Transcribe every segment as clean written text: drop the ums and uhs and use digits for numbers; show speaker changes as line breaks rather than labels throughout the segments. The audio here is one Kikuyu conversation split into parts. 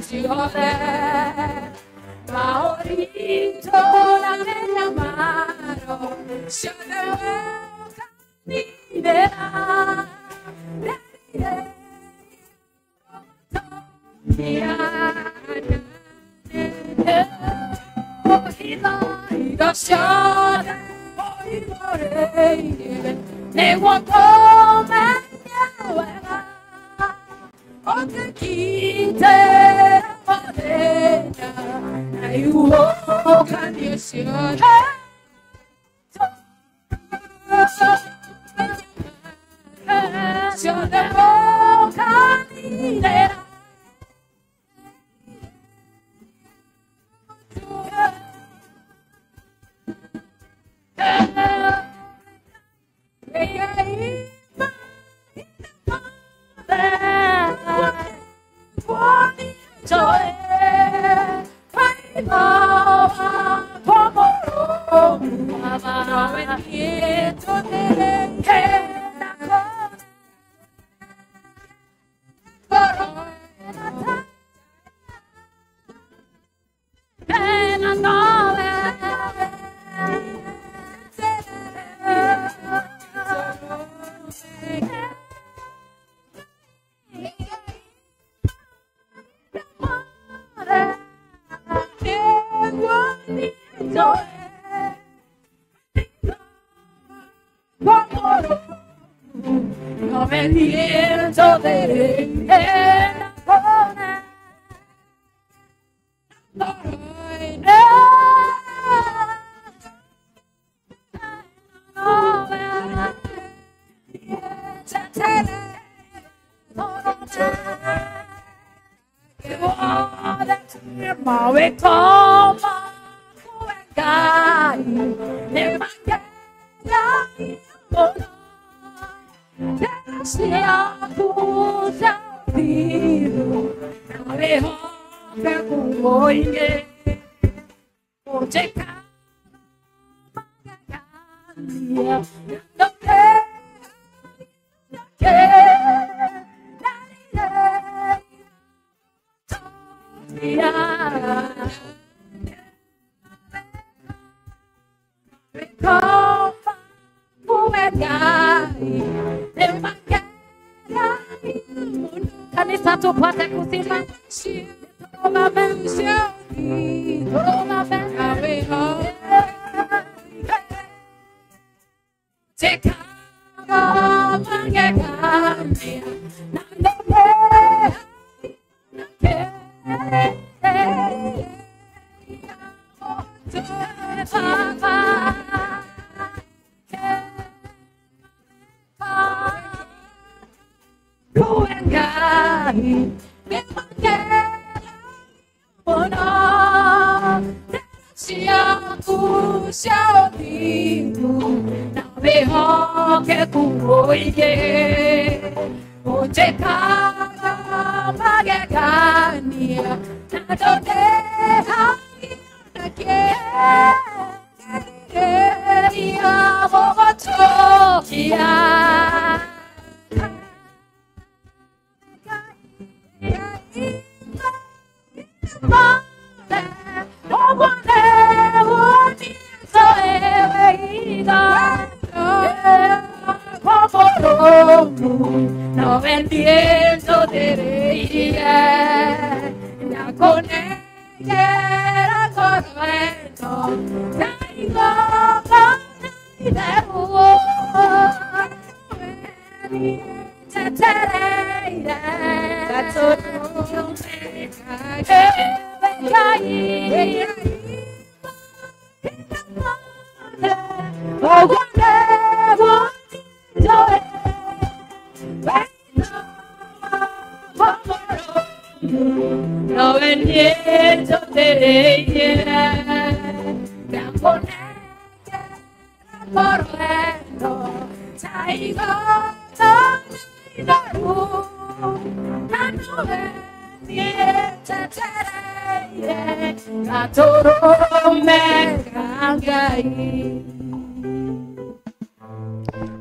ciothe Maorito na menyamaro ciothe wekanirera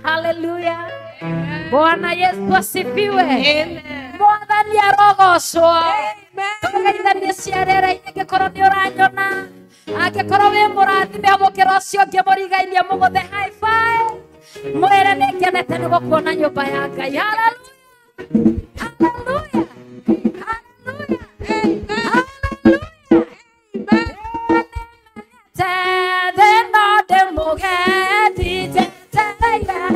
Hallelujah. Bwana Yesu asifiwe. Mwathani arogocwo.
Tũgeithanie cia rĩera-inĩ angĩkorwo nĩ ũranyona. Angĩkorwo wĩ mũrathime amũkĩra ũcio ũngĩ mũrigainie mũgũthe high five. Mwĩre nĩ ngenete nĩ gũkuona nyũmba ya Ngai. Hallelujah. Hallelujah. Hallelujah. Hallelujah. Thĩna ndĩmũgendi njetereire.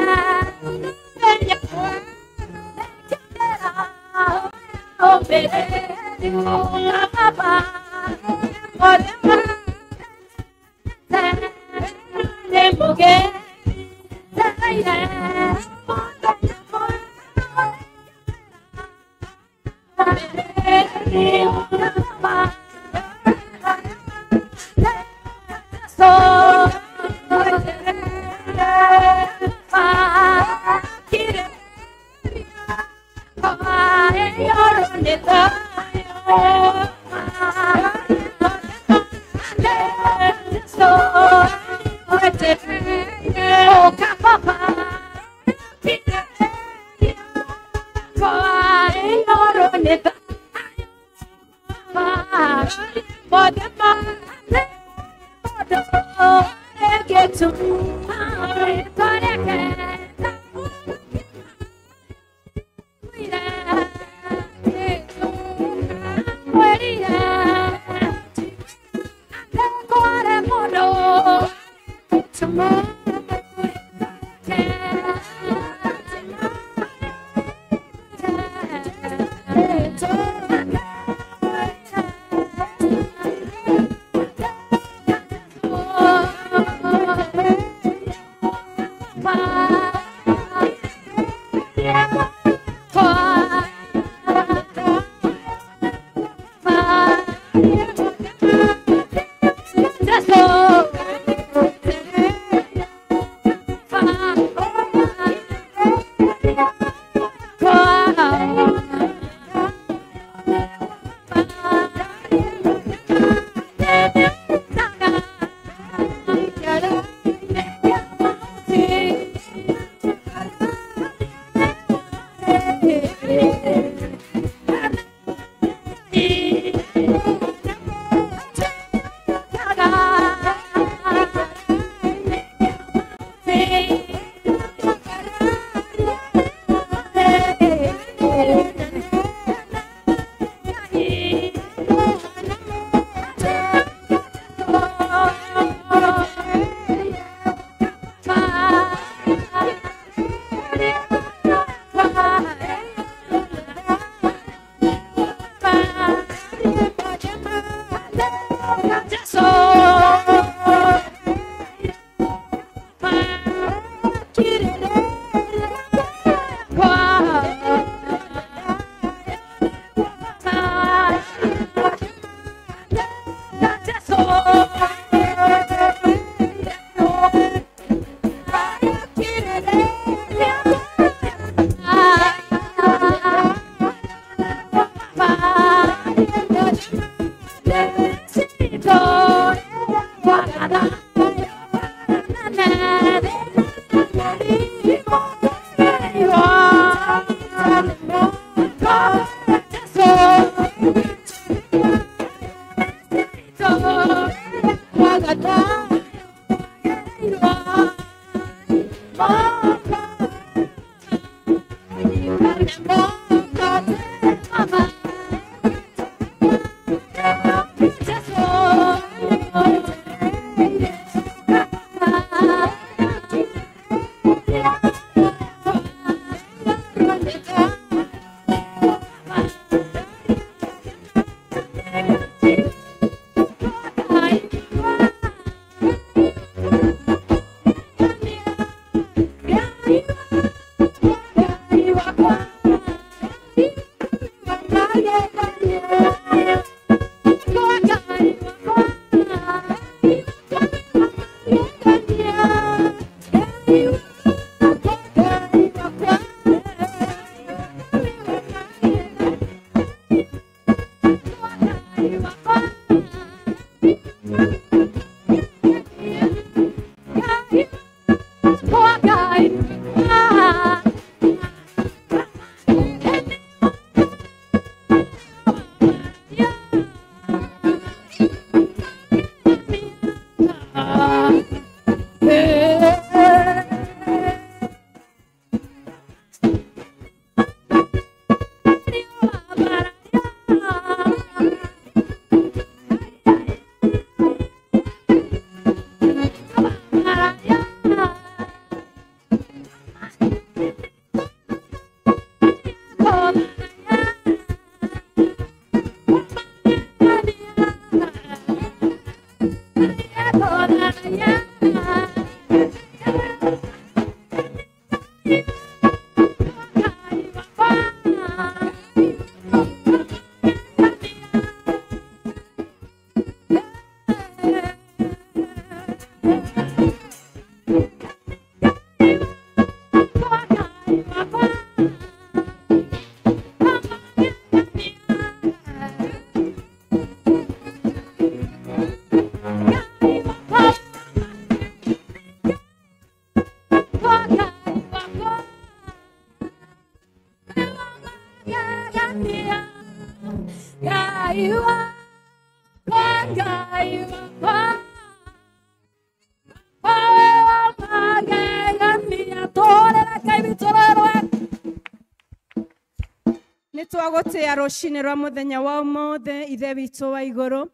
Nitwagũtĩĩa rũcinĩ rwa mũthenya wa ũmũthĩ ithe witũ wa igũrũ.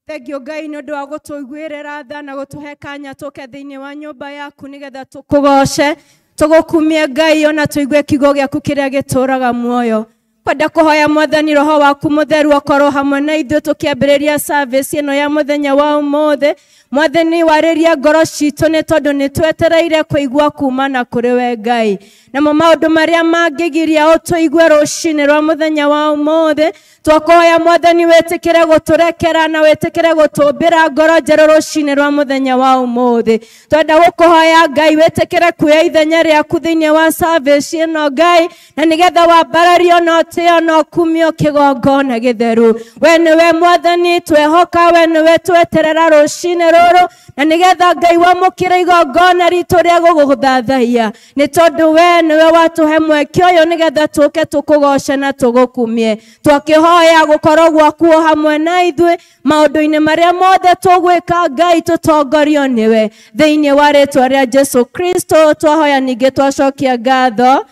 Thengiũ Ngai nĩ ũndũ wa gũtũiguĩrĩra tha na gũtũhe kanya tũke thĩinĩ wa nyũmba yaku nĩgetha tũkũgoce, tũgũkumie Ngai ona tũigue kiugo gĩaku kĩrĩa gĩtũũraga muoyo. Kwenda kũhoya Mwathani Roho waku mũtheru akorwo hamwe na ithuĩ tũkĩambĩrĩria service ĩno ya mũthenya wa ũmũthĩ. Mwathani warĩria ngoro citũ nĩ tondũ nĩ twetereire kũigua kuma na kũrĩ we Ngai. Namo maũndũ marĩa mangĩgiria ũtũigue rũcinĩ rwa mũthenya wa ũmũthĩ, twakũhoya Mwathani wĩtĩkĩre gũtũrekera na wĩtĩkĩre gũtũmbĩra ngoro njerũ rũcinĩ rwa mũthenya wa ũmũthĩ. Twenda gũkũhoya Ngai wĩtĩkĩre kuoya ithenya rĩaku thĩinĩ wa service ĩno Ngai, na nĩgetha wambarario na ũtĩo na ũkumio kĩgongona gĩtheru. We nĩwe Mwathani twehoka, we nĩwe tweterera rũcinĩ rũrũ, na nĩgetha Ngai wamũkĩre igongona ritũ rĩa gũgũthathaiya, nĩ tondũ we nĩwe watũhe mweke ũyũ nĩgetha tũke tũkũgoce na tũgũkumie. Twakĩhoya gũkorwo gwaku o hamwe na ithuĩ maũndũ-inĩ marĩa mothe tũgwĩka Ngai, tũtongorio nĩwe. Thĩinĩ wa rĩtwa rĩa Jesu Kristo twahoya ningĩ twacokia ngatho.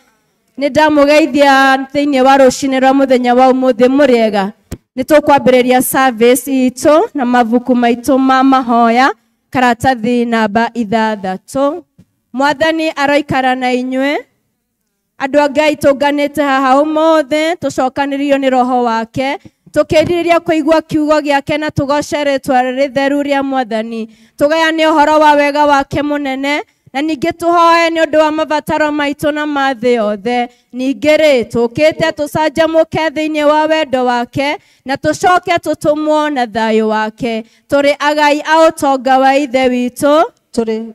Nĩ ndamũgeithia thĩinĩ wa rũcinĩ rwa mũthenya wa ũmũthĩ mũrĩega. Nĩ tũkwambĩrĩria service itũ na mabuku maitũ ma mahoya karatathi namba 6. Mwathani aroikara na inyuĩ. Andũ a Ngai tũnganĩte haha ũmũthĩ tũcokanĩrĩrio nĩ Roho wake, tũkĩrirĩria kũigua kiugo gĩake na tũgoce rĩtwa rĩtheru rĩa Mwathani, tũgayane ũhoro wa wega wake mũnene, na ningĩ tũhoe nĩ ũndũ wa mabataro maitũ na ma thĩ yothe. Ningĩ rĩ, tũkĩte tũcanjamũke thĩinĩ wa wendo wake na tũcoke tũtũmwo na thayũ wake. Tũrĩ agai a ũtonga wa Ithe witũ,
tũrĩ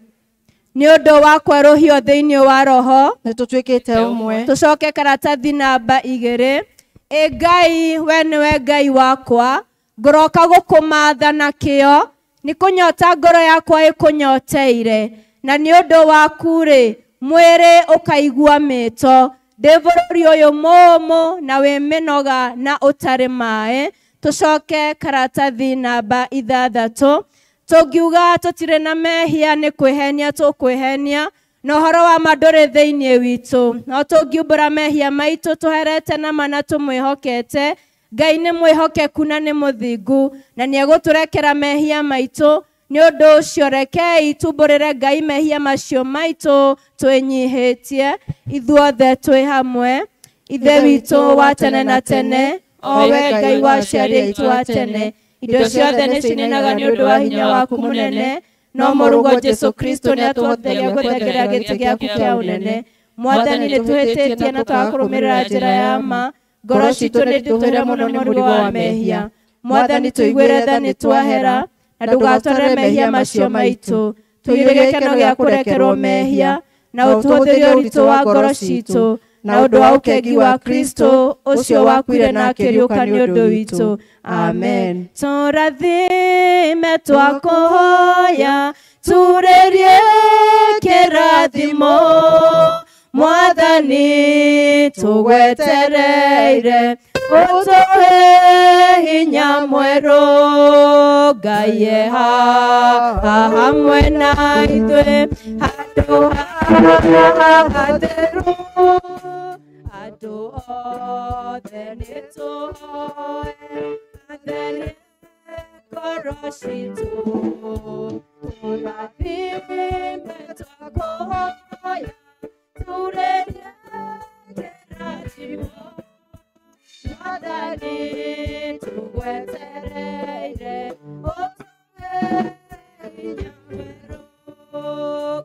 nĩ ũndũ wa kwerũhio thĩinĩ wa Roho,
nĩ tũtuĩkĩte ũmwe.
Tũcoke karatathi namba 2. Ĩ Ngai, we nĩwe Ngai wakwa, ngũroka gũkũmatha na kĩo, nĩ kũnyota ngoro yakwa ĩkũnyoteire, na nĩ ũndũ waku rĩ, mwĩrĩ ũkaigua mĩto. Ndĩ bũrũri ũyũ mũũmũ na wĩ mĩnoga na ũtarĩ maĩ. Tũcoke karatathi namba 6. Tũngiuga tũtirĩ na mehia nĩ kwĩhenia tũkwĩhenia, na ũhoro wa ma ndũrĩ thĩinĩ witũ. No tũngiumbũra mehia maitũ tũherete na ma na tũmwĩhokete, Ngai nĩ mwĩhokeku na nĩ mũthingu, na nĩ egũtũrekera mehia maitũ. Nĩ ũndũ ũcio rekei tumbũrĩre Ngai mehia macio maitũ twĩnyihĩtie, ithuothe twĩ hamwe. Ithe witũ wa tene na tene, o we Ngai wa aciari aitũ a tene, indo ciothe nĩ cininaga nĩ ũndũ wa hinya waku mũnene, no mũrũguo Jesu Kristo nĩ atũhotithagia gũthengerera gĩtĩ gĩaku kĩa ũnene. Mwathani, nĩ tũhĩtĩtie na twakũrũmĩrĩra njĩra ya ma, ngoro citũ nĩ nditũhĩre mũno nĩ mũrigo wa mehia. Mwathani, tũiguĩre tha nĩ twahera, na ndũgatwarĩre mehia macio maitũ. Tũiyũrie gĩkeno gĩa kũrekerwo mehia, na ũtũhũthĩrie ũritũ wa ngoro citũ, na ũndũ wa ũkengi wa Kristo ũcio wakuire na akĩriũka nĩ ũndũ witũ. Amen. Tũrathime twakũhoya, turĩrie kĩrathimo, Mwathani tũgwetereire, ũtũhe hinya mwerũ. Ngai e haha hamwe na ithuĩ, handũ haha hatheru, andũ othe nĩ tũhoe, atherie ngoro citũ. Tũrathime twakũhoya, turĩrie kĩrathimo, Mwathani tũgwetereire, ũtũhe hinya mwerũ.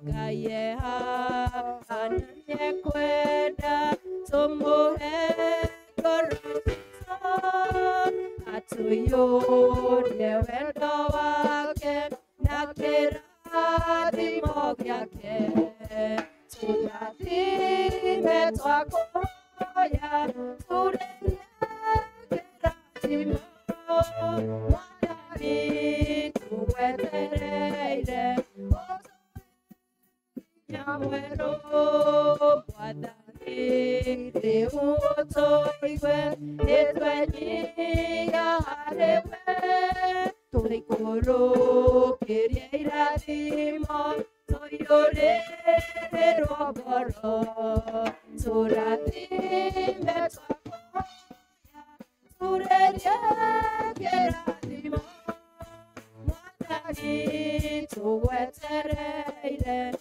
Ngai e haha na nĩekwenda tũmũhe ngoro citũ, atũiyũrie wendo wake na kĩrathimo gĩake. Tũrathime twakũhoya, turĩrie kĩrathimo, Mwathani tũgwetereire, ũtũhe hinya mwerũ. Mwathani rĩu ũtũigue, nĩ twenyihia harĩ we, tũikũrũkĩrie irathimo, tũiyũrĩrĩrwo ngoro. Tũrathime twakũhoya, Tũgwetereire.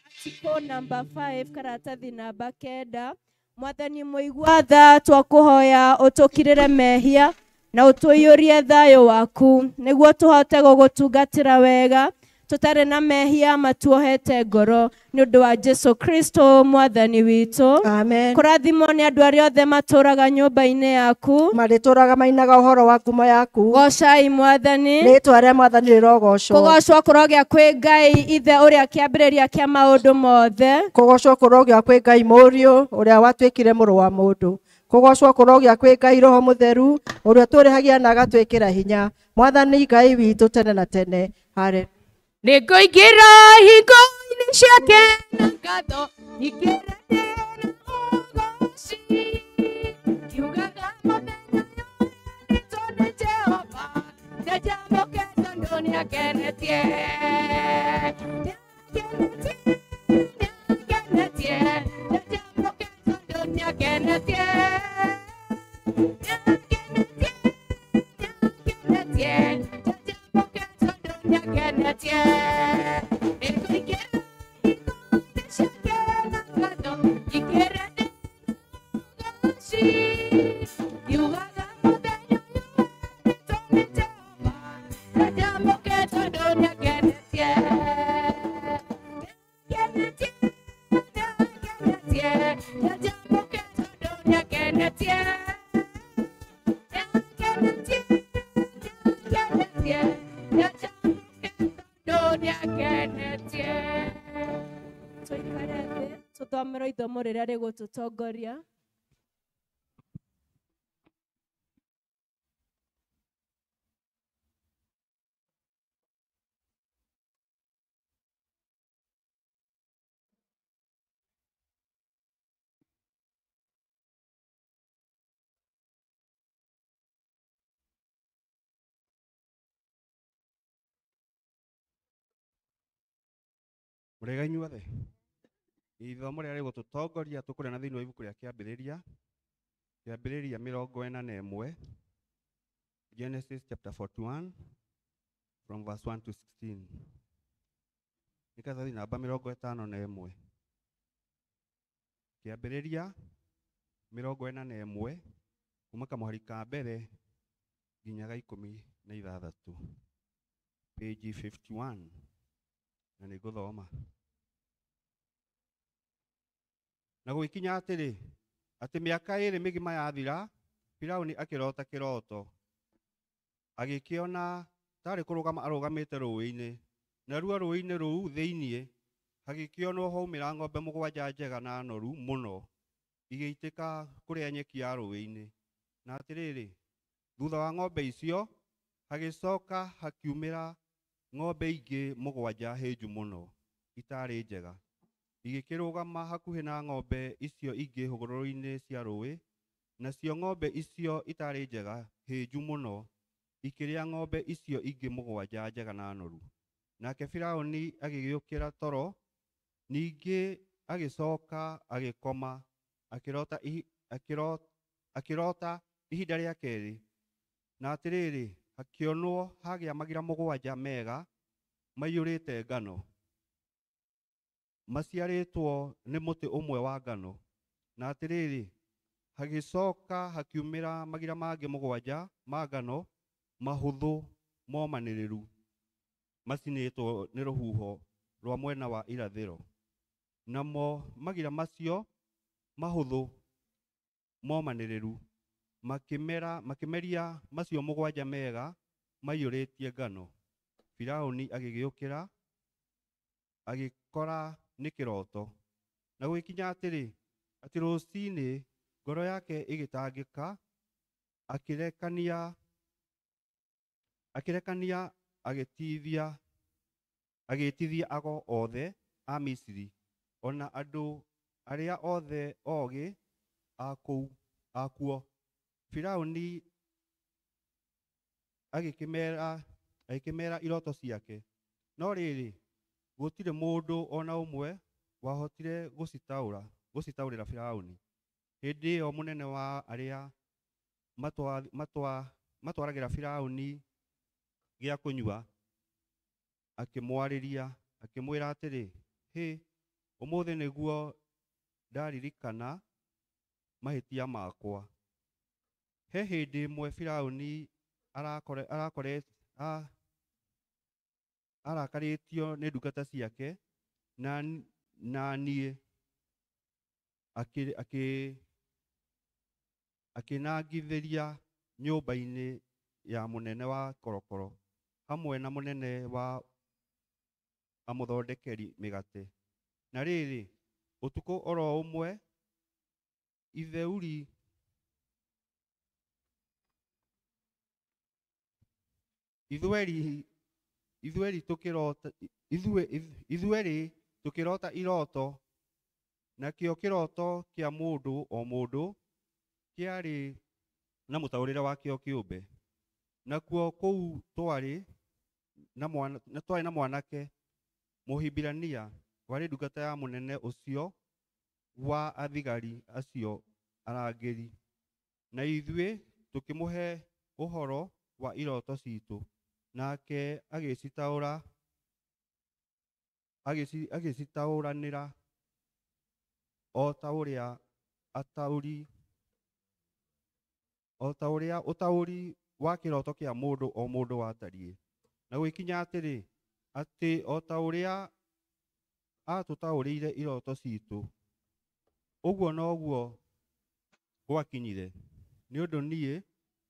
Article number 5 karatathi namba 9. Mwathani mũigua tha, twakũhoya ũtũkirĩre mehia na ũtũiyũrie thayũ waku nĩguo tũhote gũgũtungatĩra wega tũtarĩ na mehia matuohete ngoro nĩ ũndũ wa Jesu Kristo mwathani witũ.
Amen.
Kũrathimwo nĩ andũ arĩa othe matũraga nyũmba-inĩ yaku,
Marĩtũraga mainaga ũhoro wa ngumo yaku.
Gocai mwathani.
Rĩĩtwa rĩa mwathani rĩrogocwo.
Kũgocwo kũrogĩa kwĩ Ngai ithe ũrĩa kĩambĩrĩria kĩa maũndũ mothe.
Kũgocwo kũrogĩa kwĩ Ngai mũriũ ũrĩa watuĩkire mũrũ wa mũndũ. Kũgocwo kũrogĩa kwĩ Ngai Roho Mũtheru ũrĩa tũrĩhagia na agatwĩkĩra hinya. Mwathani Ngai witũ tene na tene. Hallelujah.
Nĩngũingĩra hingo-inĩ ciake na ngatho, nyingĩre ndĩ na ũgooci. Ngiugaga mũthenya ũyũ nĩ Jehova, njanjamũke tondũ nĩangenetie. Nĩangenetie, nĩangenetie, njanjamũke tondũ nĩangenetie. Nĩangenetie, nĩangenetie, njanjamũke tondũ nĩangenetie. Nĩngũingĩra hingo-inĩ ciake na ngatho, nyingĩre ndĩ na ũgooci. Ngiugaga mũthenya ũyũ nĩ Jehova, njanjamũke tondũ nĩangenetie. Nĩangenetie, nĩangenetie, njanjamũke tondũ nĩangenetie. Nĩangenetie, nĩangenetie, njanjamũke tondũ nĩangenetie.
Tũikare thĩ tũthomerwo ithomo rĩrĩa rĩgũtũtongoria.
Mũrĩega inyuothe. Ithomo rĩrĩa rĩgũtũtongoria tũkũrĩa na thĩinĩ wa ibuku rĩa Kĩambĩrĩria, Kĩambĩrĩria 41, Genesis chapter 41 from verse 1 to 16. Nĩ karatathi namba 51. Kĩambĩrĩria 41 kuma kamũhari ka mbere nginya ga 16, page 51, na nĩ ngũthoma. Na gũgĩkinya atĩrĩ, atĩ mĩaka 2 mĩgima yathira, Firaũni akĩrota kĩroto, agĩkĩona tarĩ kũrũgama arũgamĩte rũĩ-inĩ, naruo rũĩ-inĩ rũu thĩinĩ hagĩkĩonwo haumĩra ng'ombe 7 njega na noru mũno, igĩitĩka kũrĩa nyeki ya rũĩ-inĩ. Na atĩrĩrĩ, thutha wa ng'ombe icio hagĩcoka hakiumĩra ng'ombe ingĩ 7 hĩnju mũno, itarĩ njega, igĩkĩrũgama hakuhĩ na ng'ombe icio ingĩ hũgũrũrũ-inĩ cia rũĩ. Nacio ng'ombe icio itarĩ njega hĩnju mũno ikĩrĩa ng'ombe icio ingĩ 7 njega na noru. Nake Firaũni agĩgĩũkĩra toro, ningĩ agĩcoka agĩkoma, akĩrota ihinda rĩa kerĩ. Na atĩrĩrĩ, hakĩonwo hagĩa magira 7 mega maiyũrĩte ngano, maciarĩtwo nĩ mũtĩ ũmwe wa ngano. Na atĩrĩrĩ, hagĩcoka hakiumĩra magira mangĩ 7 ma ngano mahũthũ momanĩrĩru, macinĩtwo nĩ rũhuho rwa mwena wa irathĩro. Namo magira macio mahũthũ momanĩrĩru makĩmeria macio 7 mega maiyũrĩtie ngano. Firaũni agĩgĩũkĩra agĩkora nĩ kĩroto. Na gũgĩkinya atĩrĩ, atĩ rũciinĩ ngoro yake ĩgĩtangĩka, akĩrekania agĩtithia ago othe a Misiri, ona andũ arĩa othe ogĩ a kuo. Firaũni agĩkĩmeera iroto ciake. No rĩrĩ, gũtirĩ mũndũ ona ũmwe wahotire gũcitaũrĩra Firaũni. Hĩndĩ ĩyo mũnene wa arĩa matwaragĩra Firaũni gĩa kũnyua, akĩmwarĩria akĩmwĩra atĩrĩ, hĩ, ũmũthĩ nĩguo ndaririkana mahĩtia makwa. He hĩndĩ ĩmwe Firaũni arakarĩtio nĩ ndungata ciake na niĩ akĩnangithĩria nyũmba-inĩ ya mũnene wa korokoro hamwe na mũnene wa amũthondekeri mĩgate. Na rĩrĩ, ũtukũ oro ũmwe itheuri ithueri tukirota ithueri tukirota iroto, nakĩo kĩroto kĩa mũndũ o mũndũ kĩarĩ na mũtaũrĩre wakĩo kĩũmbe. Nakuo kũu twarĩ na mwanake Mũhibirania warĩ ndungata ya mũnene ũcio wa athigari acio arangĩri, na ithuĩ tũkĩmũhe ũhoro wa iroto citũ, nake agĩcitaũranĩra o ta ũrĩa ũtaũri wa kĩroto kĩa mũndũ o mũndũ watariĩ. Na gũgĩkinya atĩrĩ, atĩ o ta ũrĩa aatũtaũrĩire iroto citũ, ũguo noguo gwakinyire. Nĩ ũndũ niĩ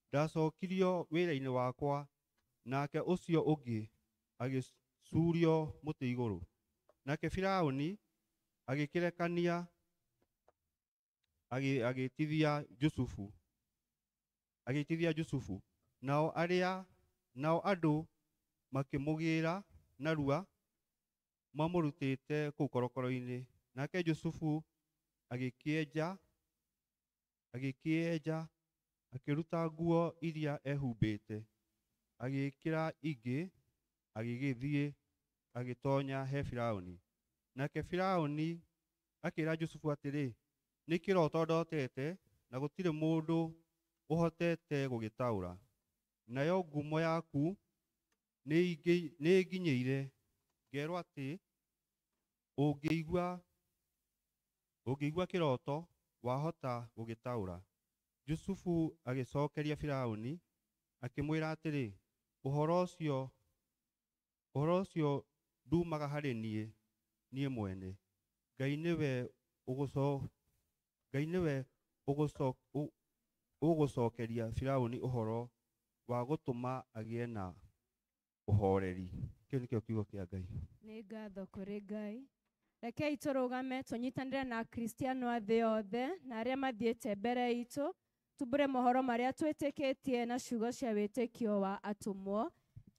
ndacokirio wĩra-inĩ wakwa, nake ũcio ũngĩ agĩcuurio mũtĩ igũrũ. Nake Firaũni agĩkĩrekania agĩtithia Jusufu, nao andũ makĩmũgĩra narua mamũrutĩte kũu korokoro-inĩ. Nake Jusufu agĩkĩenja akĩruta nguo iria ehumbĩte, agĩĩkĩra ingĩ, agĩgĩthiĩ agĩtoonya he Firaũni. Nake Firaũni akĩĩra Jusufu atĩrĩ, nĩ kĩroto ndotete, na gũtirĩ mũndũ ũhotete gũgĩtaũra. Nayo ngumo yaku nĩĩnginyĩire, ngerwo atĩ ũngĩigua kĩroto wahota gũgĩtaũra. Jusufu agĩcookeria Firaũni akĩmwĩra atĩrĩ, ũhoro ũcio nduumaga harĩ niĩ mwene. Ngai nĩwe ũgũcookeria Firaũni ũhoro wa gũtũma agĩe na ũhoreri. Kĩu nĩkĩo kiugo kĩa Ngai.
Nĩ ngatho kũrĩ Ngai. Rekei tũrũgame tũnyitanĩre na Akristiano a thĩ yothe na arĩa mathiĩte mbere itũ, tumbũre mohoro marĩa twĩtĩkĩtie na ciugo cia wĩtĩkio wa atũmwo.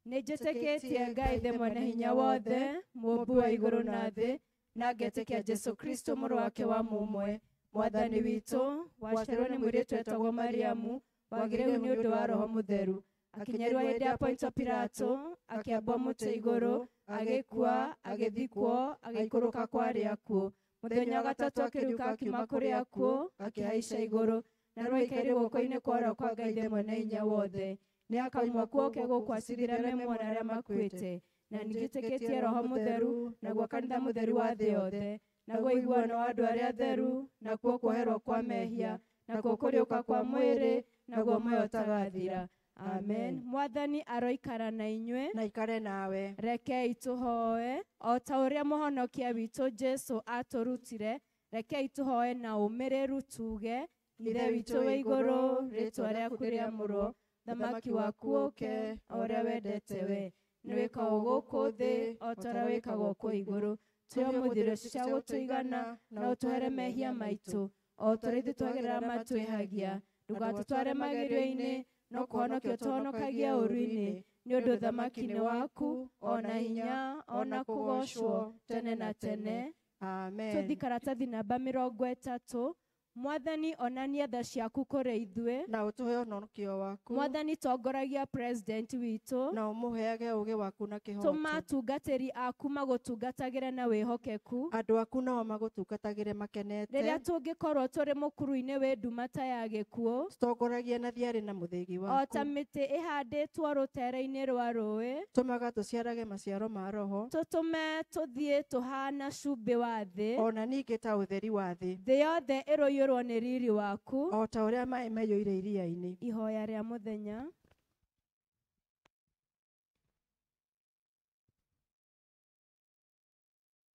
Nĩ njĩtĩkĩtie Ngai Ithe mwene hinya wothe, mũũmbi wa igũrũ na thĩ, na ngetĩkia Jesũ Kristo mũrũ wake wa mũmwe, Mwathani witũ, waciarirwo nĩ mũirĩtu wetagwo Mariamu, wagĩrĩirwo nĩ ũndũ wa Roho Mũtheru, akĩnyariirwo hĩndĩ ya Pontio Pilato, akĩambwo mũtĩ igũrũ, agĩkua, agĩthikwo, agĩikũrũka kwa arĩa akuũ. Mũthenya wa gatatũ akĩriũka akiuma kũrĩ akuũ, akĩhaica igũrũ, na rĩu aikaire guoko-inĩ kwa ũrĩo kwa Ngai Ithe mwene hinya wothe. Nĩ akauma kuo oke gũkũ acirĩre arĩa me muoyo na arĩa makuĩte. Na ningĩtĩkĩtie Roho Mũtheru, naguo kanitha mũtheru wa thĩ yothe, naguo ũiguano wa andũ arĩa atheru, nakuo kuoherwo kwa mehia, nakuo kũriũka kwa mwĩrĩ, naguo muoyo ũtagathira. Amen. Mwathani aroikara na inyuĩ,
na ikare nawe.
Rekei tũhoe o ta ũrĩa mũhonokia witũ Jesũ atũrutire. Rekei tũhoe na ũmĩrĩru tuge, Ithe witũ wĩ igũrũ, rĩĩtwa rĩaku rĩamũrwo, thamaki waku ũũke, o ũrĩa wendete we nĩ wĩkagwo gũkũ thĩ o ta ũrĩa wĩkagwo kũu igũrũ. Tũhe ũmũthĩ irio cia gũtũigana, na ũtũhere mehia maitũ o ta ũrĩa ithuĩ twagĩrĩra matwĩhagia. Ndũgatũtware magerio-inĩ, no kũhonokia ũtũhonokagie ũũru-inĩ. Nĩ ũndũ ũthamaki nĩ waku, o na hinya, o na kũgoocwo tene na tene.
Amen.
Tũthi karatathi namba 30. Mwathani onania tha ciaku kũrĩ ithuĩ
na ũtũhe ũhonokio waku.
Mwathani tongoragia president witũ
na ũmũheage ũũgĩ waku na kĩhooto.
Tũma atungatĩri aku magũtungatagĩre na wĩhokeku.
Andũ aku nao magũtungatagĩre makenete.
Rĩrĩa tũngĩkorwo tũrĩ mũkuru-inĩ wĩ nduma ta ya gĩkuũ,
tũtongoragie na thiarĩ na mũthĩgi waku.
O ta mĩtĩ ĩhandĩtwo rũtere-inĩ rwa rũĩ,
tũmaga tũciarage maciaro ma roho.
Tũtũme tũthiĩ tũhana cumbĩ wa thĩ,
ona ningĩ ta ũtheri wa thĩ.
Thĩ yothe ĩroiyũrwo nĩ riri waku,
o ta ũrĩa maĩ maiyũire iria-inĩ.
Ihoya rĩa mũthenya.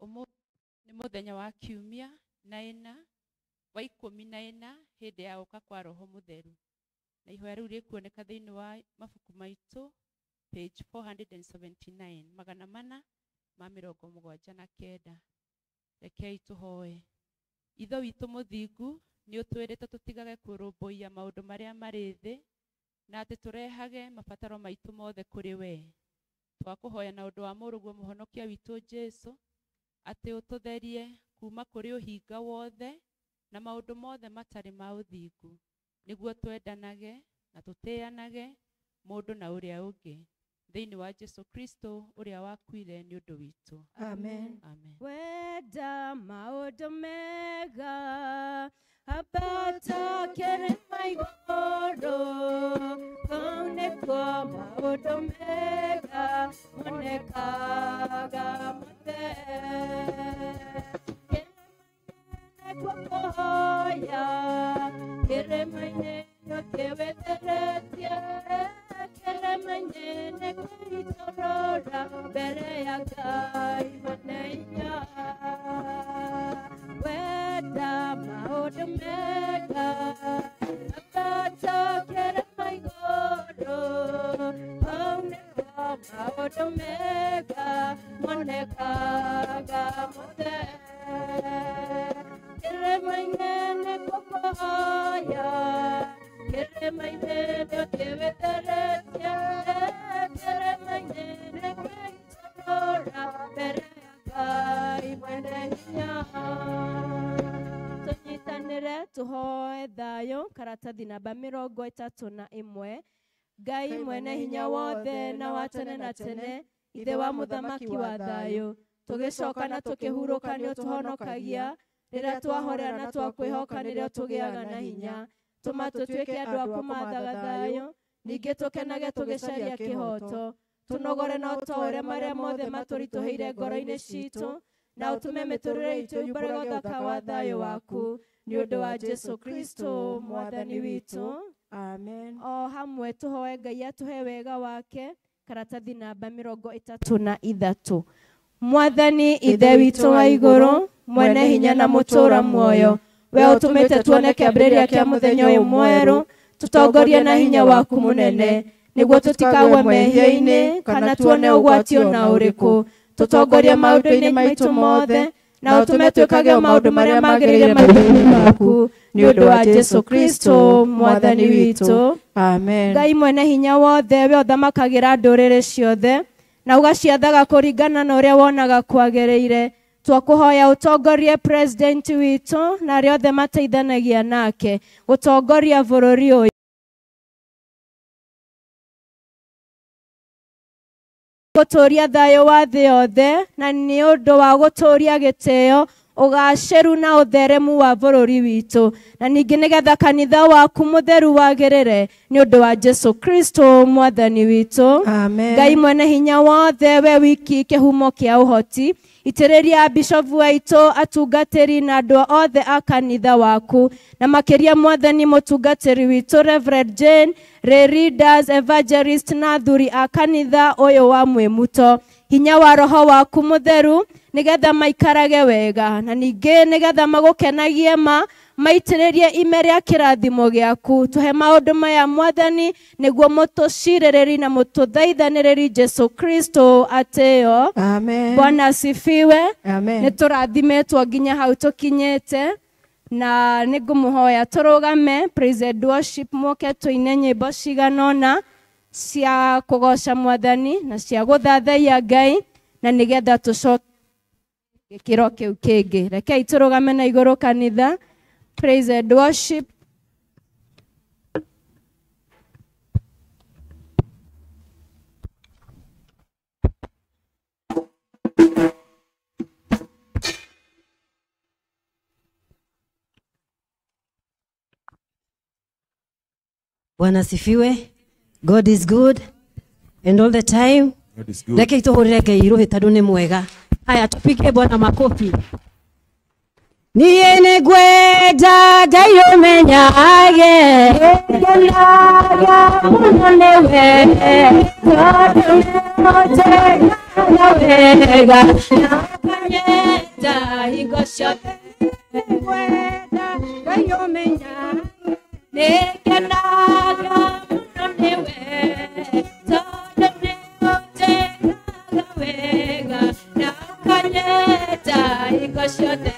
Ũmũthĩ nĩ mũthenya wa kiumia na ĩna wa 14 hĩndĩ ya gũka kwa Roho Mũtheru, na ihoya rĩu rĩkuoneka thĩinĩ wa mabuku maitũ page 479 479. Rekei tũhoe. Ithe witũ mũthingu, nĩ ũtwĩrĩte tũtigage kũrũmbũiya maũndũ marĩa marĩ thĩ, na atĩ tũrehage mabataro maitũ mothe kũrĩ we. Twakũhoya na ũndũ wa mũrũguo mũhonokia witũ Jesũ, atĩ ũtũtherie kuma kũrĩ ũhinga wothe na maũndũ mothe matarĩ ma ũthingu, nĩguo twendanage na tũtĩanage mũndũ na ũrĩa ũngĩ, thĩinĩ wa Jesũ Kristo ũrĩa wakuire nĩ ũndũ witũ.
Amen.
Amen.
Wenda maũndũ mega ambata kĩrĩma igũrũ, kũu nĩkuo maũndũ mega monekaga mothe. Kĩrĩma-inĩ nĩkuo kũhoya, kĩrĩma-inĩ nĩũkĩwĩtheretie, kĩrĩma-inĩ nĩkwĩitũrũra mbere ya Ngai mwene hinya. Wenda maũndũ mega ambata kĩrĩma igũrũ, hau nĩkuo maũndũ mega monekaga mothe. Kĩrĩma-inĩ nĩkuo kũhoya, kĩrĩma-inĩ nĩũkĩwĩtheretie, kĩrĩma-inĩ nĩkwĩitũrũra mbere ya Ngai mwene hinya. Tũnyitanĩre tũhoe thayũ, karatathi namba 31. Ngai mwene hinya wothe na wa tene na tene, Ithe wa mũthamaki wa thayũ, tũgĩcoka na tũkĩhurũka nĩ ũtũhonokagia, rĩrĩa twahorera na twakwĩhoka nĩrĩo tũgĩaga na hinya. Tũma tũtuĩke andũ a kũmathaga thayũ, ningĩ tũkenage tũgĩcaria kĩhooto. Tũnogore na ũtwaũre marĩa mothe matũritũhĩire ngoro-inĩ citũ, na ũtũme mĩtũrĩre itũ yumbũrage ũthaka wa thayũ waku, nĩ ũndũ wa Jesũ Kristo mwathani witũ.
Amen.
O hamwe tũhoe Ngai atũhe wega wake, karatathi namba 33. Mwathani Ithe witũ wa igũrũ, mwene hinya na mũtũũra muoyo, we ũtũmĩte tuone kĩambĩrĩria kĩa mũthenya ũyũ mwerũ, tũtongorie na hinya waku mũnene, nĩguo tũtikagwe mehia-inĩ kana tuone ũgwati ona ũrĩkũ. Tũtongorie maũndũ-inĩ maitũ mothe, na ũtũme twĩkage maũndũ marĩa magĩrĩire maitho-inĩ maku, nĩ ũndũ wa Jesũ Kristo mwathani witũ.
Amen.
Ngai mwene hinya wothe, we ũthamakagĩra ndũrĩrĩ ciothe na ũgaciathaga kũringana na ũrĩa wonaga kwagĩrĩire, twakũhoya ũtongorie president witũ na arĩa othe mateithanagia nake gũtongoria bũrũri ũyũ. Gũtũũria thayũ wa thĩ yothe, na nĩ ũndũ wa gũtũũria gĩtĩo, ũgacĩru na ũtheremu wa bũrũri witũ, na ningĩ nĩgetha kanitha waku mũtheru wagĩrĩre, nĩ ũndũ wa Jesũ Kristo mwathani witũ.
Amen.
Ngai mwene hinya wothe, we wiki kĩhumo kĩa ũhoti, itĩrĩria bishofu aitũ, atungatĩri na andũ othe a kanitha waku, na makĩria mwathani mũtungatĩri witũ Reverend Jane, Leaders, Evangelist na athuri a kanitha ũyũ wa Mwĩmuto, hinya wa roho waku mũtheru, nĩgetha maikarage wega, na ningĩ nĩgetha magũkenagie ma maitĩrĩrie ime rĩa kĩrathimo gĩaku. Tũhe maũndũ maya mwathani, nĩguo mũtũcirĩrĩri na mũtũthaithanĩrĩri Jesũ Kristo atĩo.
Amen.
Bwana asifiwe.
Amen.
Nĩ tũrathimĩtwo nginya hau tũkinyĩte, na nĩ ngũmũhoya tũrũgame praise and worship, mũke tũine nyĩmbo cigana ũna cia kũgoca mwathani na cia gũthathaiya Ngai, na nĩgetha tũcoke gĩkĩro kĩu kĩngĩ. Rekei tũrũgame na igũrũ kanitha. Praise and worship.
Bwana asifiwe. God is good and all the time.
God is good.
Reke ituhurire Ngai rũhĩ tondũ nĩ mwega. Haya, tupige Bwana makofi. Niĩ nĩngwenda Ngai ũmenyage, ngenaga mũno nĩwe, tondũ nĩũnjĩkaga wega, na ũkanyenda hingo ciothe. Nĩngwenda Ngai ũmenyage, nĩngenaga mũno nĩwe, tondũ nĩũnjĩkaga wega, na ũkanyenda hingo ciothe.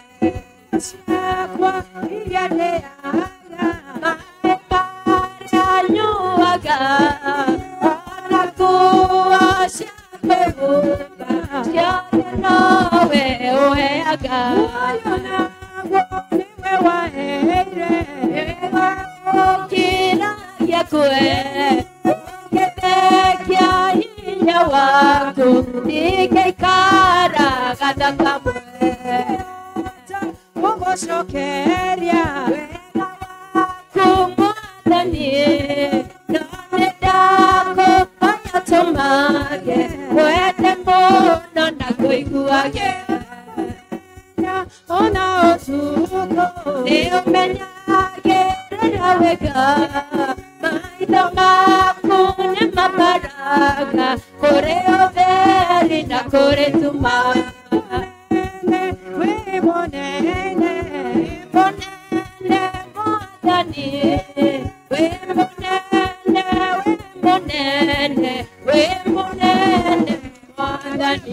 Ciakwa iria ndĩaga, maĩ marĩa nyuaga, ona nguo cia kwĩhumba, ciothe nowe ũheaga. Muoyo naguo nĩwe waheire, nĩwe ũkiragia kwe, ũngĩthekia hinya waku, ndingĩikaraga ta kamwe. Gũgũcokeria wega waku Mwathani, no nĩndakũhoya tũmage, wende mũno na kũiguage. Ona ũtukũ nĩũmenyagĩrĩra wega, maitho maku nĩmamaraga, kũrĩ ũtheri na kũrĩ tuma. Wĩ mũnene, mũnene Mwathani, wĩ mũnene, wĩ mũnene, wĩ mũnene Mwathani.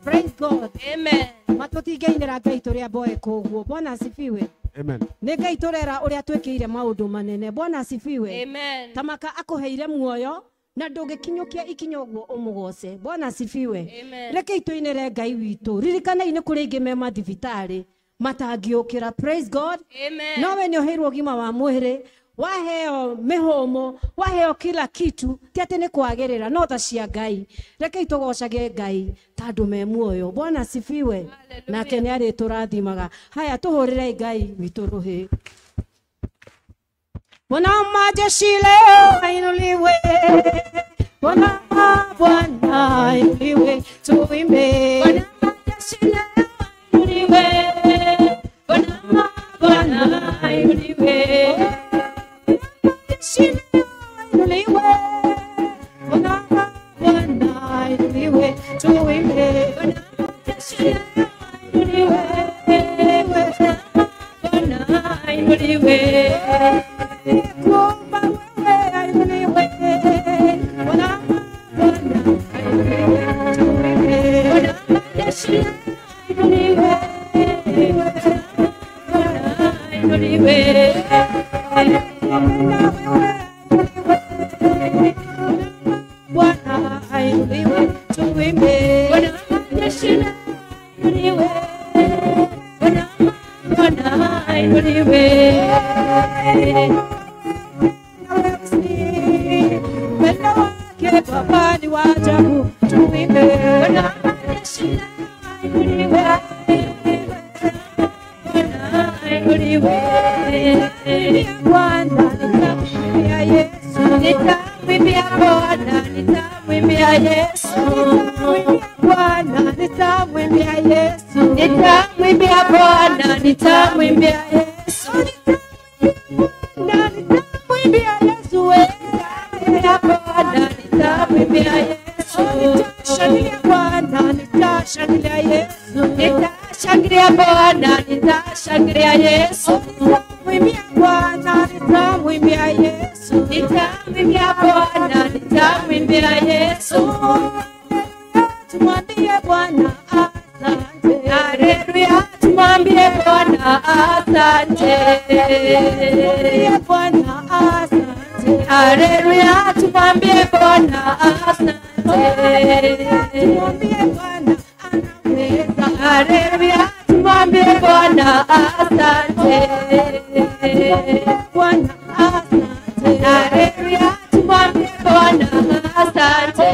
Praise God.
Amen.
Matũtingĩinĩra Ngai tũrĩa mboe koguo. Bwana asifiwe.
Amen.
Nĩ Ngai tũrera ũrĩa twĩkĩire maũndũ manene. Bwana asifiwe.
Amen.
Tamaka akũheire muoyo na ndũngĩkinyũkia ikinya ũguo ũmũgoce. Bwana asifiwe.
Amen.
Reke tũinĩre Ngai witũ. Ririkanai nĩ kũrĩ ingĩ me mathibitarĩ matangĩũkĩra. Praise God.
Amen.
Nowe nĩ ũheirwo ũgima wa mwĩrĩ, waheo mĩhũmũ, waheo kila kitu, ti atĩ nĩ kwagĩrĩra, no tha cia Ngai. Reke tũgocage Ngai ta andũ me muoyo. Bwana asifiwe. Nake nĩ arĩtũrathimaga. Haya, tũhũrĩrei Ngai witũ rũhĩ. Bwana majeshi leo ainuliwe, Bwana Bwana ainuliwe, tuimbe.
Bwana majeshi leo ainuliwe, Bwana Bwana ainuliwe.
Majeshi leo ainuliwe, Bwana Bwana ainuliwe, tuimbe.
Bwana majeshi leo ainuliwe, Bwana ainuliwe.
Kuomba wewe ainuliwe, Bwana Bwana ainuliwe, tuimbe.
Bwana majeshi leo ainuliwe, Bwana ainuliwe.
Bwana ainuliwe, tuimbe.
Bwana majeshi leo ainuliwe, Bwana Bwana ainuliwe.
Wendo wake Baba ni wa ajabu, tuimbe.
Bwana majeshi leo ainuliwe, Bwana ainuliwe.
Bwana nitamwimbia Yesu,
Nitamwimbia Bwana, nitamwimbia Yesu.
Bwana nitamwimbia Yesu,
Nitamwimbia Bwana, nitamwimbia Yesu.
Bwana nitamwimbia Yesu, we.
Nitamwimbia Bwana, nitamwimbia Yesu.
Nitashangilia Bwana, nitashangilia Yesu,
Nitashangilia Bwana, nitashangilia Yesu.
Nitamwimbia Bwana, nitamwimbia Yesu,
Nitamwimbia Bwana, nitamwimbia Yesu.
Tumwambie Bwana asante,
Haleluya, tumwambie Bwana asante.
Tumwambie Bwana asante,
Haleluya, tumwambie Bwana asante.
Tumwambie Bwana anaweza,
Haleluya, tumwambie Bwana asante.
Bwana asante. Haleluya, tumwambie Bwana asante.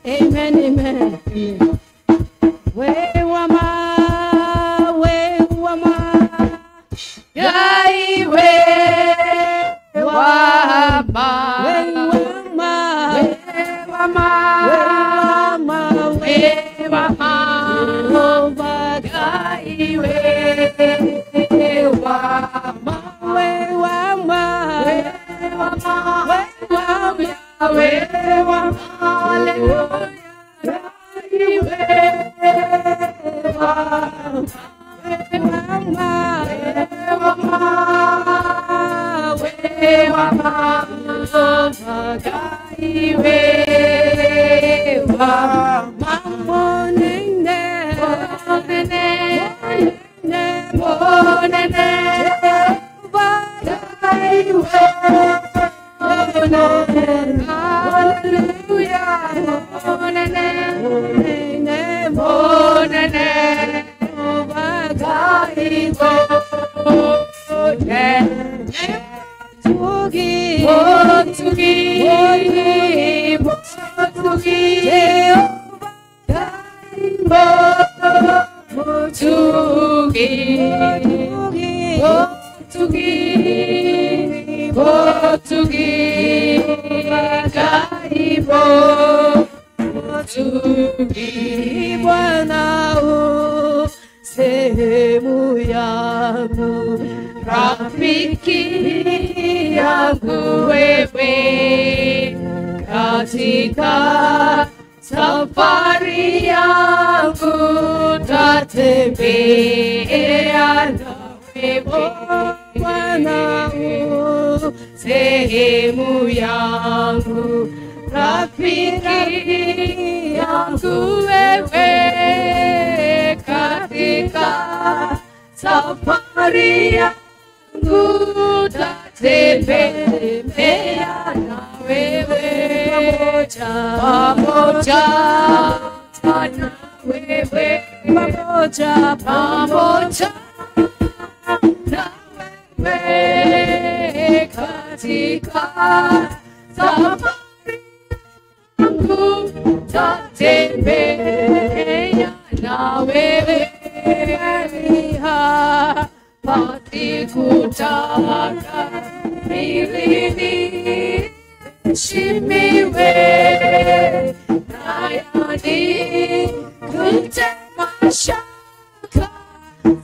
Amen, amen. We wa ma, we wa ma, we wa ma.
Sehemu yangu, rafiki yangu wewe, katika safari yangu tatembea na wewe Bwana, sehemu yangu, rafiki yangu wewe, katika safari yangu tatembea na wewe, pamoja na wewe, pamoja pamoja na wewe, katika safari yangu tatembea na wewe, hapati kutaka milini nishimiwe, nayani kutema shaka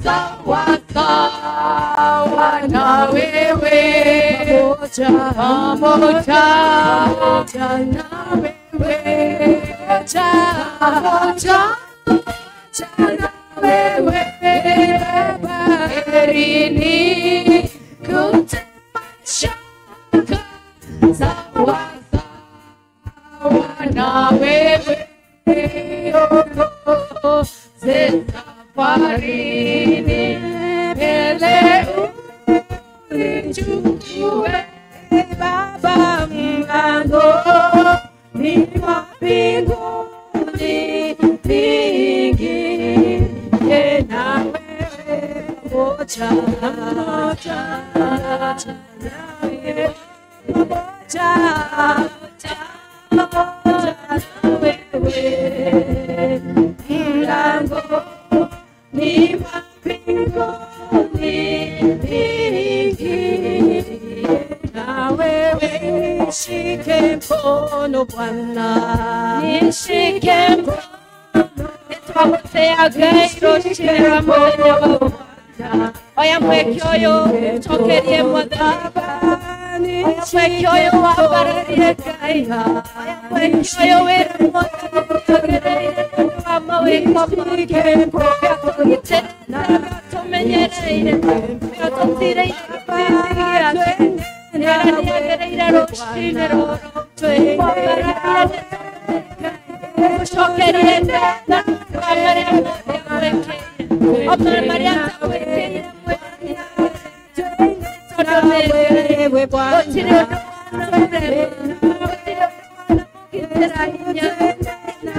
sawa sawa na wewe, pamoja na wewe, pamoja na wewe, baharini kutema shaka sawa sawa na wewe, safarini mbele unichukue Baba, mlango ni wa mbinguni niingie na wewe, pamoja na wewe, pamoja pamoja na wewe, mlango ni wa mbinguni niingie na wewe, nishike mkono Bwana,
nishike mkono, nitwagũtĩa Ngai rũciinĩ rwa mũthenya wa ũmũthĩ. Oya mweke ũyũ ũcokerie Mwathani, oya mweke ũyũ wambararie Ngai, oya mweke ũyũ wĩra Mwathani ũtũgereire nĩ ũndũ wa mawĩko make, ũtũgitĩrĩte na ũtũmenyereire, ũtũtirĩire gĩthiithi gĩake, nĩagereire rũciinĩ rũrũ, wambararie ũcokerie na wa marĩa mothe agwĩkĩire, ona marĩa atagwĩkĩire tondũ nĩ Ngai, gũtirĩ ũndũ wanamũrema, gũtirĩ ũndũ wanamũgitĩra hinya, na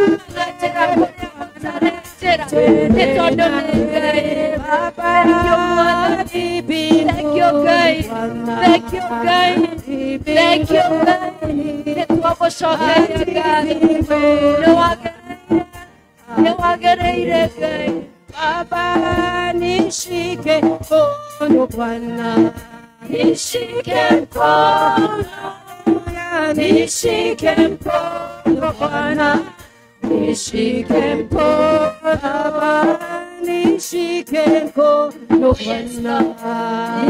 njĩra kũrĩa gũtarĩ njĩra, nĩ tondũ nĩ Ngai. Thank you Mwathani, thank you Ngai, thank you Ngai, thank you Ngai, nĩ twagũcokeria ngatho, nĩ wagĩrĩire Ngai.
Baba, nishike mkono Bwana, nishike mkono, nishike mkono Bwana, nishike mkono Baba, nishike mkono Bwana,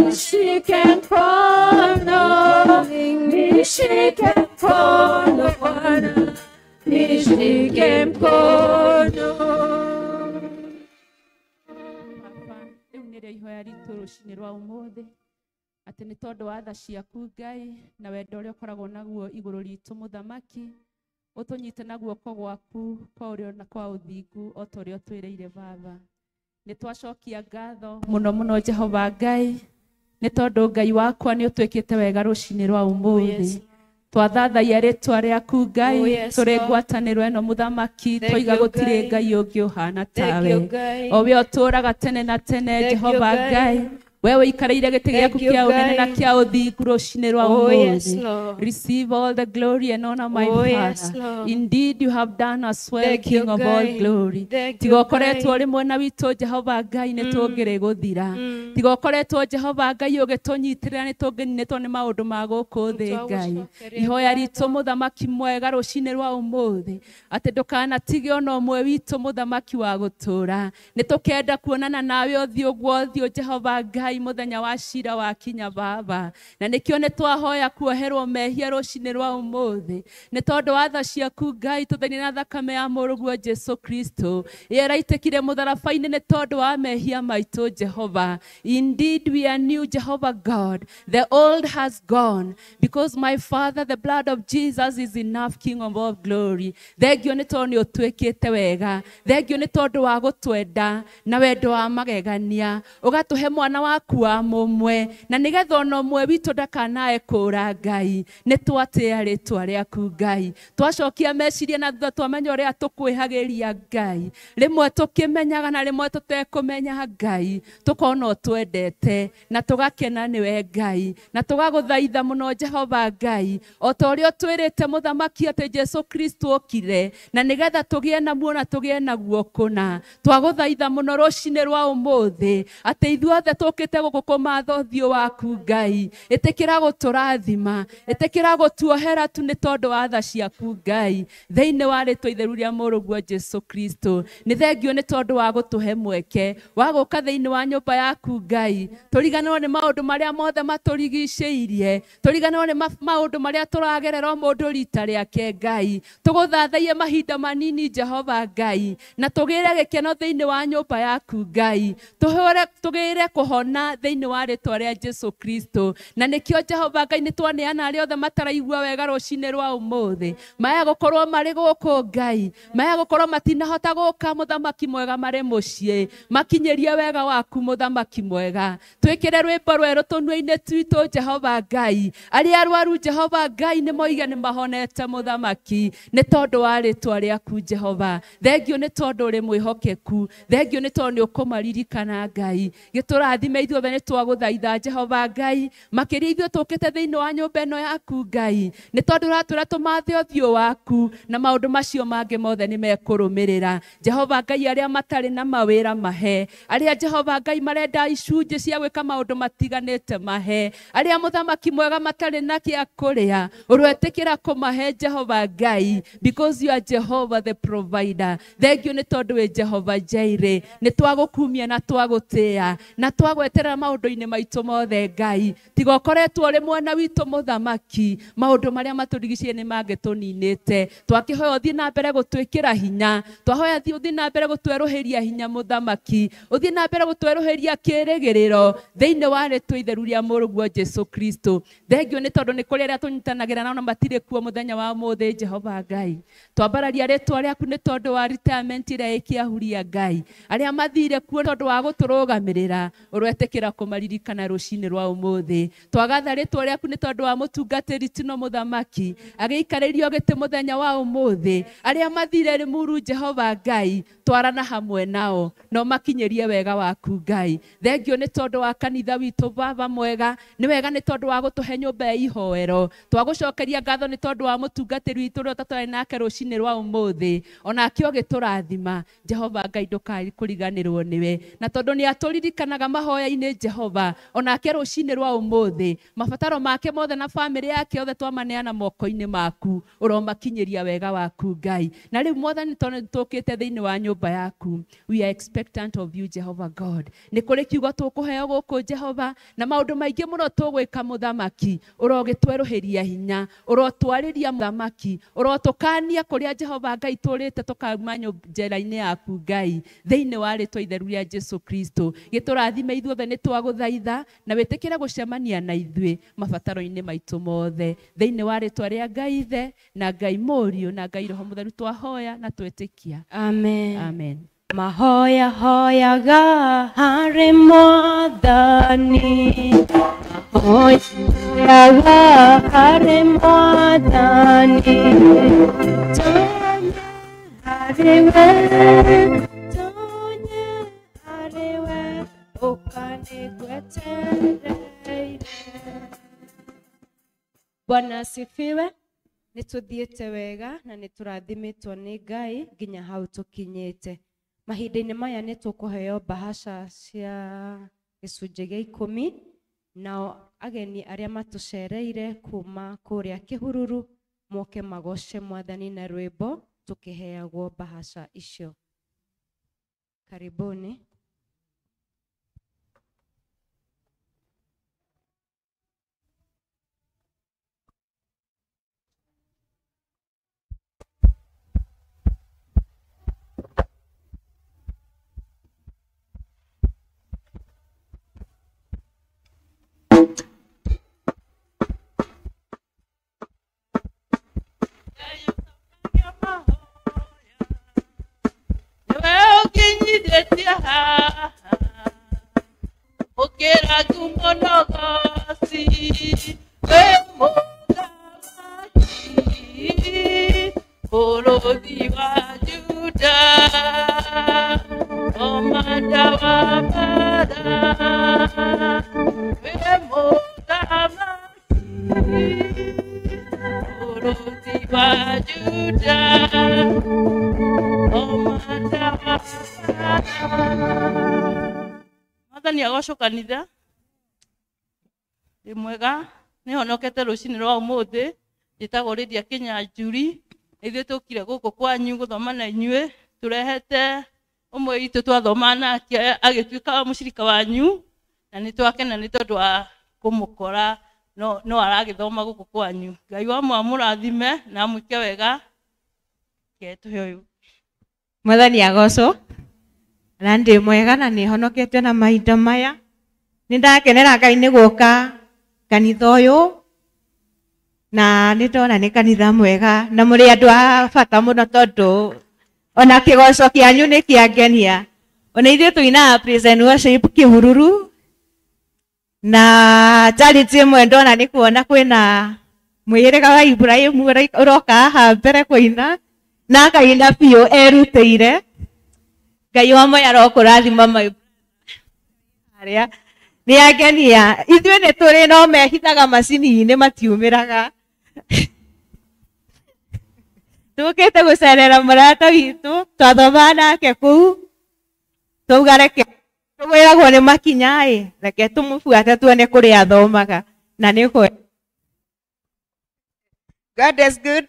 nishike mkono, nishike mkono Bwana, nishike mkono.
Baba, rĩu nĩrĩo ihoya ihoya ritũ rũcinĩ rwa ũmũthĩ atĩ nĩ tondũ wa tha ciaku Ngai na wendo ũrĩa ũkoragwo naguo igũrũ ritũ mũthamaki ũtũnyite na guoko gwaku kwa ũrĩo na kwa ũthingu o ta ũrĩa ũtwĩrĩire Baba. Nĩ twacokia ngatho mũno mũno Jehova Ngai nĩ tondũ Ngai wakwa nĩ ũtwĩkĩte wega rũcinĩ rwa ũmũthĩ. Twathathaia rĩtwa rĩaku Ngai tũrĩ ngwatanĩro ĩno mũthamaki twoiga gũtirĩ Ngai ũngĩ ũhana tawe o we ũtũũraga tene na tene Jehova Ngai wewe ũikarĩire gĩtĩ gĩaku kĩa ũnene na kĩa ũthingu rũcinĩ rwa ũmũthĩ. Receive all the glory and honor, my Father. Indeed you have done us well, King of all glory. Tiga ũkoretwo ũrĩ mwena witũ Jehova Ngai nĩ tũngĩrĩ gũthira. Tiga ũkoretwo Jehova Ngai ũgĩtũnyitĩrĩra nĩ tũngĩninĩtwo nĩ maũndũ ma gũkũ thĩ Ngai. Ihoya ritũ mũthamaki mwega rũcinĩ rwa ũmũthĩ atĩ ndũkanatige ona ũmwe witũ mũthamaki wa gũtũũra. Nĩ tũkenda kuonana nawe ũthiũ gwa ũthiũ Jehova Ngai mũthenya wa cira wa kinya Baba. Na nĩkĩo nĩ twahoya kuoherwo mehia rũcinĩ rwa ũmũthĩ nĩ tondũ wa tha ciaku Ngai tũthenie na thakame ya mũrũguo Jesu Kristo ĩraitĩkire mũtharaba-inĩ nĩ tondũ wa mehia maitũ Jehova. Indeed we are new, Jehovah God. The old has gone because my Father, the blood of Jesus is enough, King of all glory. Thengio nĩ tondũ nĩ ũtwĩkĩte wega. Thengio nĩ tondũ wa gũtwenda na wendo wa magegania ũgatũhe mwana waku wa mũmwe na nĩgetha ona ũmwe witũ ndakanae kũũra Ngai. Nĩ twatĩa rĩtwa rĩaku Ngai. Twacokia meciria na thutha twamenya ũrĩa tũkwĩhagĩria Ngai. Rĩmwe tũkĩmenyaga na rĩmwe tũtekũmenya Ngai tũkona ũtwendete na tũgakena nĩwe Ngai na tũgagũthaitha mũno Jehova Ngai o ta ũrĩa ũtwĩrĩte mũthamaki atĩ Jesu Kristo okire na nĩgetha tũgĩe na muo na tũgĩe naguo kũna. Twagũthaitha mũno rũcinĩ rwa ũmũthĩ atĩ ithuothe tũkĩte gũkũ kũmatha ũthiũ waku Ngai. Ĩtĩkĩra gũtũrathima, ĩtĩkĩra gũtuohera tu nĩ tondũ wa tha ciaku Ngai thĩinĩ wa rĩtwa itheru rĩa mũrũguo Jesu Kristo. Nĩ thengio nĩ tondũ wa gũtũhe mweke wa gũka thĩinĩ wa nyũmba yaku Ngai tũriganĩrwo nĩ maũndũ marĩa mothe matũrigicĩirie, tũriganĩrwo nĩ maũndũ marĩa tũragerera o mũndũ rita rĩake Ngai. Tũgũthathaie mahinda manini Jehova Ngai na tũgĩre gĩkeno thĩinĩ wa nyũmba yaku Ngai, tũgĩre kũhona thĩinĩ wa rĩtwa rĩa Jesu Kristo. Na nĩkĩo Jehova Ngai nĩ twaneana arĩa othe mataraigua wega rũcinĩ rwa ũmũthĩ maya gũkorwo marĩ gũkũ Ngai, maya gũkorwo matinahota gũka mũthamaki mwega marĩ mũciĩ, makinyĩrie wega waku mũthamaki mwega. Twĩkĩre rwĩmbo rwerũ tũnua-inĩ twitũ Jehova Ngai. Arĩa arwaru Jehova Ngai nĩ moige nĩ mahonete mũthamaki nĩ tondũ wa rĩtwa rĩaku Jehova. Thengio nĩ tondũ ũrĩ mwĩhokeku, thengio nĩ tondũ nĩ ũkũmaririkana Ngai. Gĩtũrathime ithuothe nĩ twagũthaitha Jehova Ngai makĩria ithuĩ tũkĩte thĩinĩ wa nyũmba ĩno yaku Ngai nĩ tondũ ũratwĩra tũmathe ũthiũ waku na maũndũ macio mangĩ mothe nĩ mekũrũmĩrĩra. Jehova Ngai arĩa matarĩ na mawĩra mahe, arĩa Jehova Ngai marenda icunjĩ cia gwĩka maũndũ matiganĩte mahe, arĩa mũthamaki mwega matarĩ na kĩa kũrĩa ũroetĩkĩra kũmahe Jehova Ngai because you are Jehovah the provider. Thengio nĩ tondũ wĩ Jehova Jireh. Nĩ twagũkumia na twagũtĩĩa na twagweterera maũndũ-inĩ maitũ mothe Ngai. Tiga ũkoretwo ũrĩ mwena witũ mũthamaki maũndũ marĩa matũrigicĩirie nĩ mangĩtũninĩte. Twakĩhoya ũthiĩ na mbere gũtwĩkĩra hinya, twahoya ũthiĩ na mbere gũtwerũhĩria hinya mũthamaki, ũthiĩ na mbere gũtwerũhĩria kĩĩrĩgĩrĩro thĩinĩ wa rĩtwa itheru rĩa mũrũguo Jesu Kristo. Thengio nĩ tondũ nĩ kũrĩ arĩa tũnyitanagĩra nao na matirĩ kuo mũthenya wa ũmũthĩ Jehova Ngai. Twambararia rĩtwa rĩaku nĩ tondũ wa retirement ĩrĩa ĩkĩahuria Ngai, arĩa mathire kuo tondũ wa gũtũrũgamĩrĩra ũroetĩkĩra kũmaririkana rũcinĩ rwa ũmũthĩ. Twagatha rĩtwa rĩaku nĩ tondũ wa mũtungatĩri Tino mũthamaki agĩikarĩrio gĩtĩ mũthenya wa ũmũthĩ, arĩa mathire Limuru Jehova Ngai twarana hamwe nao no makinyĩrie wega waku Ngai. Thengio nĩ tondũ wa kanitha witũ Baba mwega, nĩ wega nĩ tondũ wa gũtũhe nyũmba ya ihoero. Twagũcokeria ngatho nĩ tondũ wa mũtungatĩri witũ ũrĩa tũtarĩ nake rũcinĩ rwa ũmũthĩ onake ũgĩtũrathima Jehova Ngai ndũkariganĩrwo nĩwe, na tondũ nĩ atũririkanaga mahoya-inĩ Jehova onake rũcinĩ rwa ũmũthĩ mabataro make mothe na famĩlĩ yake yothe twamaneana moko-inĩ maku ũromakinyĩria wega waku Ngai. Na rĩu Mwathani tondũ nĩtũkĩte thĩinĩ wa nyũmba yaku, we are expectant of you Jehovah God. Nĩ kũrĩ kiugo tũkũheo gũkũ Jehova na maũndũ maingĩ mũno tũgwĩka mũthamaki ũrogĩtwerũhĩria hinya, ũrotwarĩria mũthamaki, ũrotũkania kũrĩa Jehova Ngai tũrĩte tũkauma njĩra-inĩ yaku Ngai thĩinĩ wa rĩtwa itheru rĩa Jesu Kristo. Gĩtũrathime ithuothe Mothe nĩ twagũthaitha na wĩtĩkĩre gũcemania na ithuĩ mabataro-inĩ maitũ mothe thĩinĩ wa rĩtwa rĩa Ngai Ithe na Ngai Mũriũ na Ngai Roho Mũtheru twahoya na twetĩkia.
Amen.
Amen.
Mahoya hoyaga harĩ Mwathani, mahoya harĩ Mwathani, tonye harĩ we, tonye harĩ we, ũkanĩgwetereire. Bwana asifiwe. Nĩ tũthiĩte wega na nĩ tũrathimĩtwo nĩ Ngai nginya hau tũkinyĩte. Mahinda-inĩ maya nĩ tũkũheo bahasha cia gĩcunjĩ gĩa 10, nao ageni arĩa matũcereire kuma kũrĩa Kĩhururu moke magoce Mwathani na rwĩmbo tũkĩheagwo bahasha icio. Karibuni.
Mwathani agocwo kanitha. Ndĩ mwega, nĩhonokete rũcinĩ rwa ũmũthĩ. Njĩtagwo Lydia Kĩnyanjuri. Ithuĩ tũkire gũkũ kwanyu gũthoma na inyuĩ, tũrehete ũmwe witũ twathoma nake agĩtuĩka mũcirika wanyu, na nĩ twakena nĩ tondũ wa kũmũkora no aragĩthoma gũkũ kwanyu. Ngai wa amũrathime na amwĩke wega. Reke tũhe ũyũ.
Mwathani agocwo. Na ndĩ mwega na nĩ honokete na mahinda maya. Nĩ ndakenera Ngai nĩ gũka kanitha ũyũ, na nĩ ndona nĩ kanitha mwega na mũrĩ andũ a bata mũno tondũ ona kĩgoco kĩanyu nĩ kĩangenia. Ona ithuĩ tũinaga praise and worship Kĩhururu, na charity ĩmwe ndona nĩ kuona kwĩna mũhĩrĩga wa Ibrahimu ũroka haha mbere kũina na akaina biũ erutĩire. Ngai wa moya arokũrathima my arĩa nĩ angenia. Ithuĩ nĩ tũrĩ no mehithaga macini-inĩ matiumĩraga. Tũkĩte gũcerera mũrata witũ twathomaga nake kũu, twauga reke tũgwĩragwo nĩ makinya ĩ, reke tũmũbuate tuone kũrĩa athomaga na nĩ kwe.
God is good.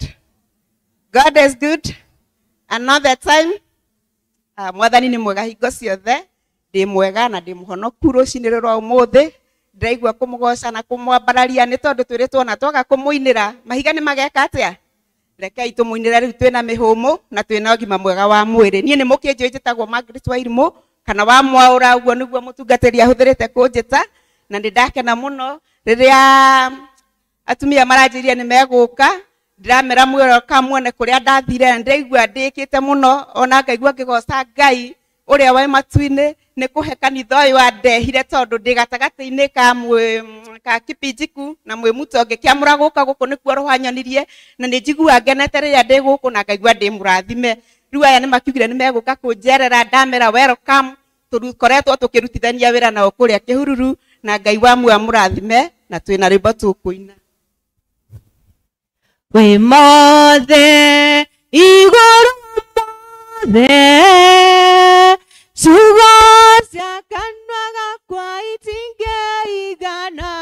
God is good. Another time. Mwathani nĩ mwega hingo ciothe. Ndĩ mwega na ndĩ mũhonoku rũcinĩ rwa ũmũthĩ. Ndĩraigua kũmũgoca na kũmwambararia nĩ tondũ twĩrĩtwo na twaga kũmũinĩra mahiga nĩ mageka atĩa? Rekei tũmũinĩre rĩu twĩna mĩhũmũ na twĩna ũgima mwega wa mwĩrĩ. Niĩ nĩ mũkĩnjũĩ njĩtagwo Margaret Wairimũ kana wa Mwaũra, ũguo nĩguo mũtungatĩri ahũthĩrĩte kũnjĩta, na nĩ ndakena mũno rĩrĩa atumia maranjĩrire nĩ megũka. Ndĩramera mwĩroka muone kũrĩa ndathire na ndĩraigua ndĩkĩte mũno, ona ngaigua ngĩgoca Ngai ũrĩa wa matu-inĩ nĩ kũhe kanitha ũyũ andehire, tondũ ndĩ gatagatĩ-inĩ ka Kipinjiku na mwĩ Muto ngĩkĩamũra gũka gũkũ nĩkuo Roho anyonirie, na nĩ njiguaga ngenete rĩrĩa ndĩ gũkũ na ngaigua ndĩ mũrathime. Rĩu aya nĩ makiugire nĩ megũka kũnjerera, ndamera welcome. Tũkoretwo tũkĩrutithania wĩra nao kũrĩa Kĩhururu, na Ngai wa muoyo amũrathime, na twĩna rwĩmbo tũkũina.
Wĩ mothe igũrũ mothe, ciugo cia kanua gakwa itingĩigana,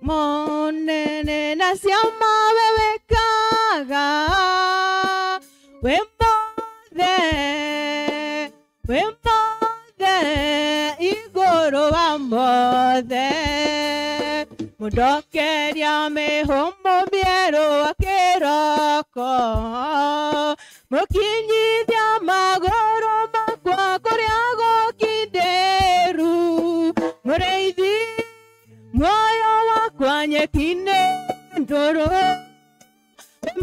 monene na cia mawe wĩkaga. Wĩ mothe, wĩ mothe igũrũ wa mothe, mũndokeria mĩhũmũ mĩerũ akĩroko, mũkinyithia magũrũ makwa kũrĩa gũkindĩru.
Mũrĩithi muoyo wakwa nyeki-inĩ ndũrũ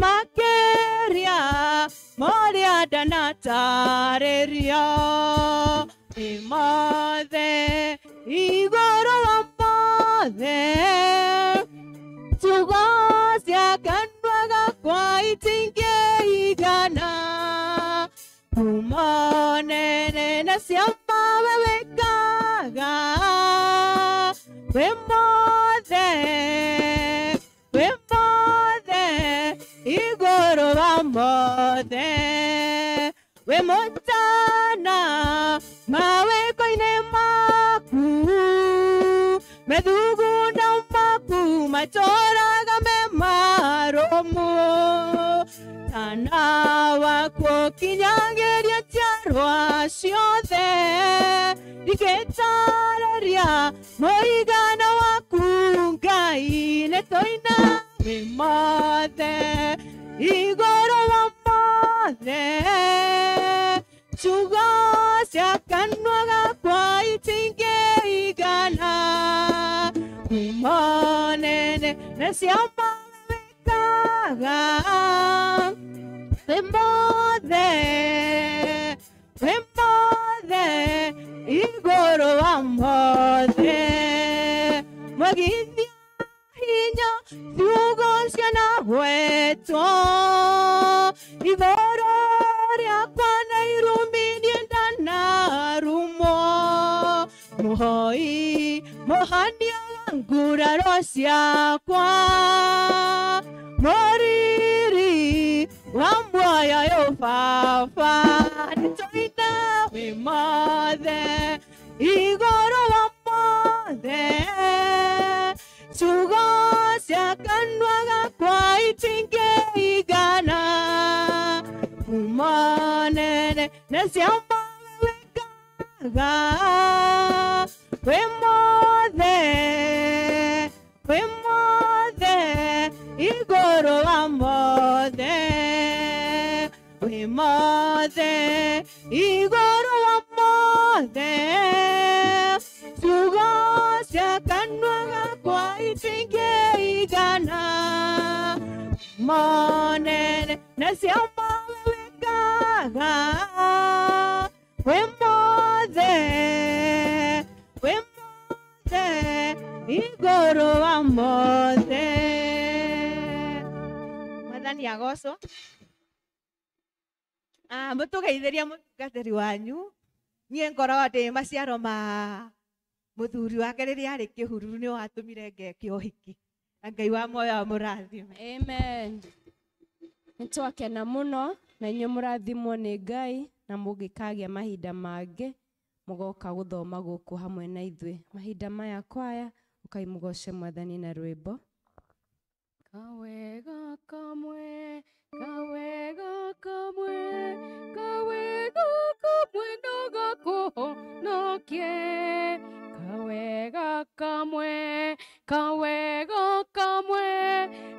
makĩria marĩa ndanatarĩrio wĩ mothe igũrũ wa mothe ciugo cia kanua gakwa itingĩigana ngumo nene na cia mawe wĩkaga wĩ mothe igũrũ wa mothe wĩ mũtana mawĩko-inĩ maku methugunda maku matũũraga me marũmu tana waku ũkinyagĩria njiarwa ciothe ndingĩtarĩria mũigana waku Ngai nĩtũina wĩ mothe igũrũ wa mothe ciugo cia kanua gakwa itingĩigana ngumo nene na cia mawe wĩkaga wĩ mothe igũrũ wa mothe mwagithia hinya ciugo cianagwetwo igũrũ rĩakwa na irumi niĩ ndanarumwo mũhoi mũhania wa nguraro ciakwa mũriri wa muoyo yũ baba nĩtũina wĩ mothe igũrũ wa mothe ciugo cia kanua gakwa itingĩigana ngumo nene na cia mawe wĩkaga wĩ mothe igũrũ wa mothe wĩ mothe igũrũ wa mothe ciugo cia kanua gakwa itingĩigana ngumo nene na cia mawe wĩkaga wĩ mothe igũrũ wa mothe.
Mwathani agocwo. Mũtũgeithĩria mũtungatĩri wanyu niĩ ngoragwo ndĩ maciaro ma mũthuri wake rĩrĩa arĩ kĩhururu nĩ watũmire ngeke ũhiki na Ngai wa muoyo amũrathime.
Amen. Nĩtwakena mũno na inyuĩ mũrathimwo nĩ Ngai na mũngĩkagĩa mahinda mangĩ mũgoka gũthoma gũkũ hamwe na ithuĩ. Mahinda maya kwaya ũkai mũgoce Mwathani na rwĩmbo.
Kawega kamwe, kawega kamwe, kawega kamwe no gakuhonokie. Kawega kamwe, kawega kamwe,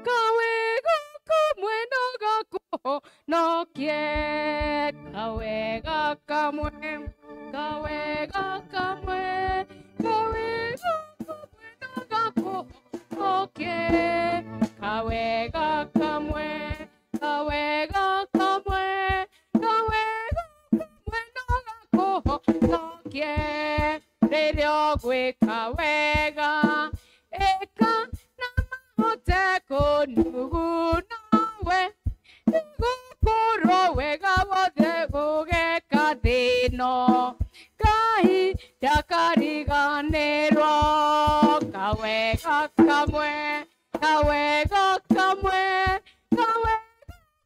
kawega kamwe no gakuhonokie. Kawega kamwe, kawega kamwe, kawega kamwe no gakuhonokie. Kawega kamwe, kawega kamwe, kawega kamwe no gakuhonokie. Rĩrĩa ũgwĩka wega, ĩka na mahote kũnuguna we, nĩgũkorwo wega wothe ũgeka thĩ-ĩno. Ngai ndakariganĩrwo. Kawega kamwe, kawega kamwe, kawega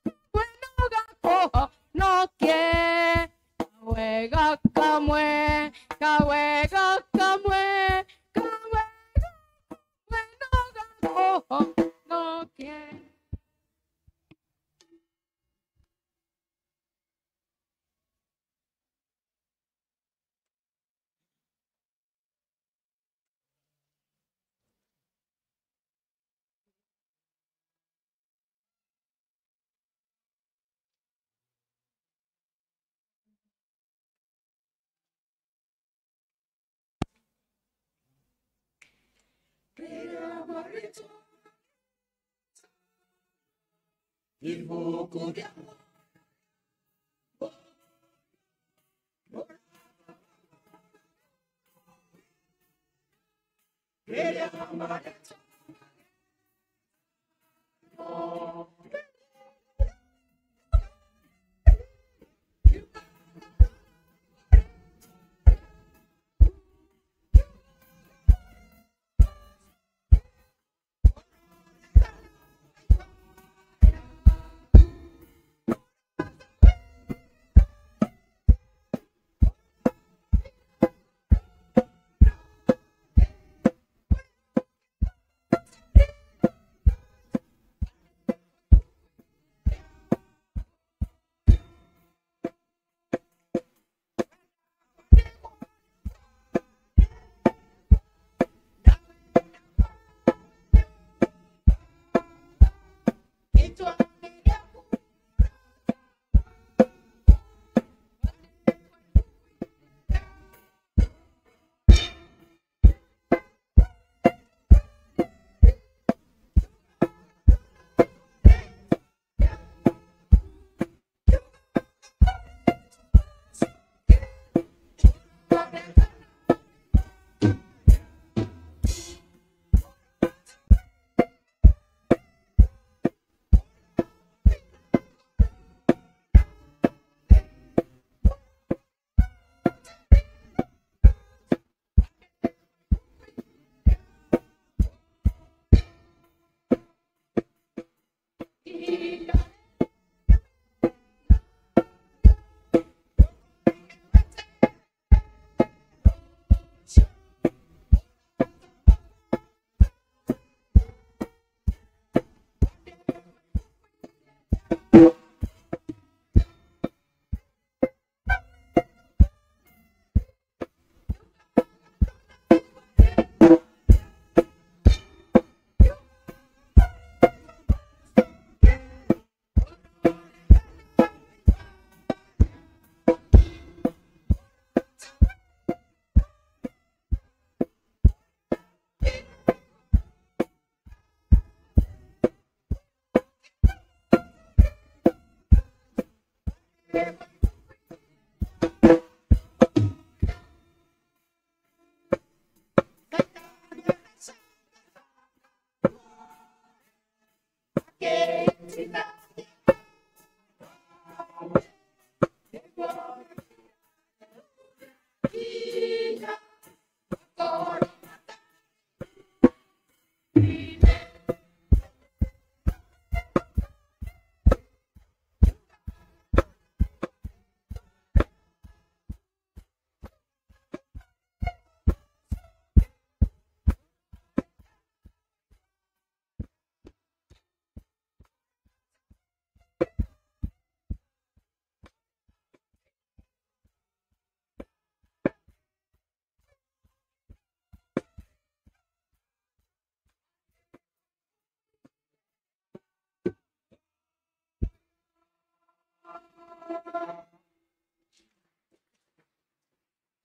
kamwe no gakuhonokie. Kawega kamwe, kawega kamwe, kawega kamwe no gakuhonokie.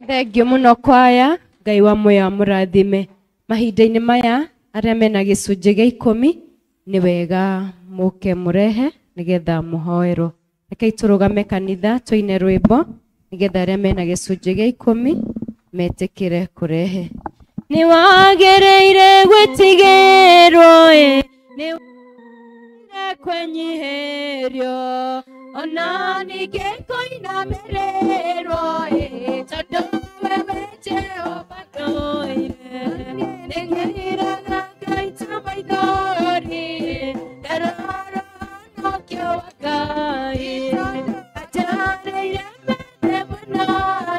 Thengio muno kwaya, Ngai wa muoyo amũrathime. Mahinda-inĩ maya arĩa mena gĩcunjĩ gĩa 10 nĩ wega mũke mũrehe nĩgetha mũhoerwo. Rekei tũrũgame kanitha tũine rwĩmbo nĩgetha arĩa mena gĩcunjĩ gĩa 10 metĩkĩre kũrehe. Nĩ wagĩrĩire gwĩtigĩrwo ĩ, nĩ wagĩrĩire kwĩnyihĩrio, ona ningĩ kũinamĩrĩrwo ĩ, tondũ wewe Jehova ndũire. Nĩngĩrĩraga Ngai ta maithori, ndarora ũhonokio wa Ngai. Atarĩire mende mũno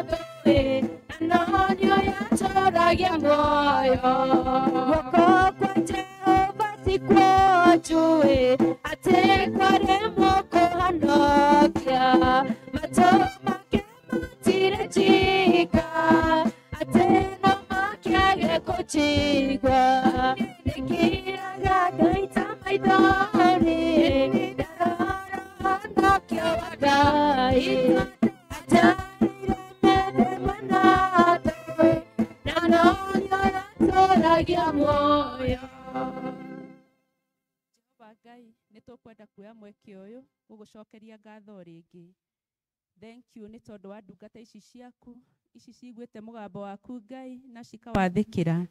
thũ ĩ, na no nĩoya atũũragia muoyo. Guoko kwa Jehova ti kuonju ĩ, atĩ kwaremwo kũhonokia. Matũ make matirĩ njika, atĩ no makĩage kũnjigua. Nĩngĩraga Ngai ta maithori, ndarora ũhonokio wa Ngai. Atarĩire mende mũno thũ ĩ, na no nĩoya atũũragia muoyo.
Jehova Ngai, nĩ tũkwenda kuoya mweke ũyũ gũgũcokeria ngatho rĩngĩ. Thank you nĩ tondũ wa ndungata ici ciaku, ici ciguĩte mũgambo waku Ngai na cikawathĩkĩra.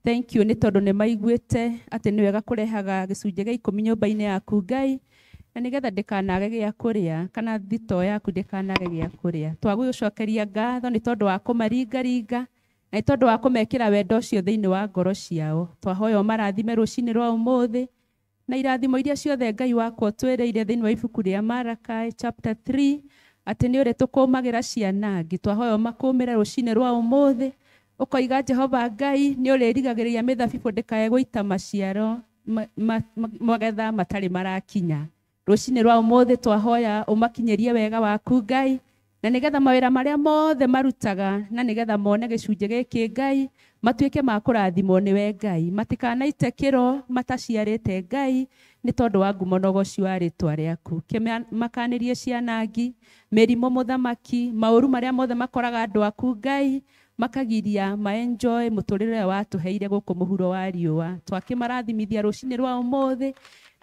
Thank you nĩ tondũ nĩ maiguĩte atĩ nĩ wega kũrehaga gĩcunjĩ gĩa 10 nyũmba-inĩ yaku Ngai, na nĩgetha ndĩkanage gĩa kũrĩa kana thitoo yaku ndĩkanage gĩa kũrĩa. Twagũgũcokeria ngatho nĩ tondũ wa kũmaringaringa na nĩ tondũ wa kũmekĩra wendo ũcio thĩinĩ wa ngoro ciao. Twahoya ũmarathime rũcinĩ rwa ũmũthĩ na irathimo iria ciothe Ngai wakwa ũtwĩrĩire thĩinĩ wa ibuku rĩa Malachi chapter 3 atĩ nĩ ũrĩ tũkũmagĩra ciana angĩ. Twahoya ũmakũmĩre rũcinĩ rwa ũmũthĩ, ũkoiga Jehova Ngai nĩ ũrĩrigagĩrĩria mĩthabibũ ndĩkae gũita maciaro magetha matarĩ marakinya. Rũcinĩ rwa ũmũthĩ twahoya ũmakinyĩrie wega waku Ngai, na nĩgetha mawĩra marĩa mothe marutaga na nĩgetha mone gĩcunjĩ gĩkĩ Ngai matuĩke ma kũrathimwo nĩwe Ngai, matikanaite kĩro mataciarĩte Ngai nĩ tondũ wa ngumo na ũgoci wa rĩtwa rĩaku. Kĩmakanĩrie cianangi, mĩrimũ mũthamaki, maũru marĩa mothe makoraga andũ aku Ngai, makagiria maenjoy mũtũrĩre ũrĩa watũheire gũkũ mũhuro wa riũa. Twakĩmarathimithia rũcinĩ rwa ũmũthĩ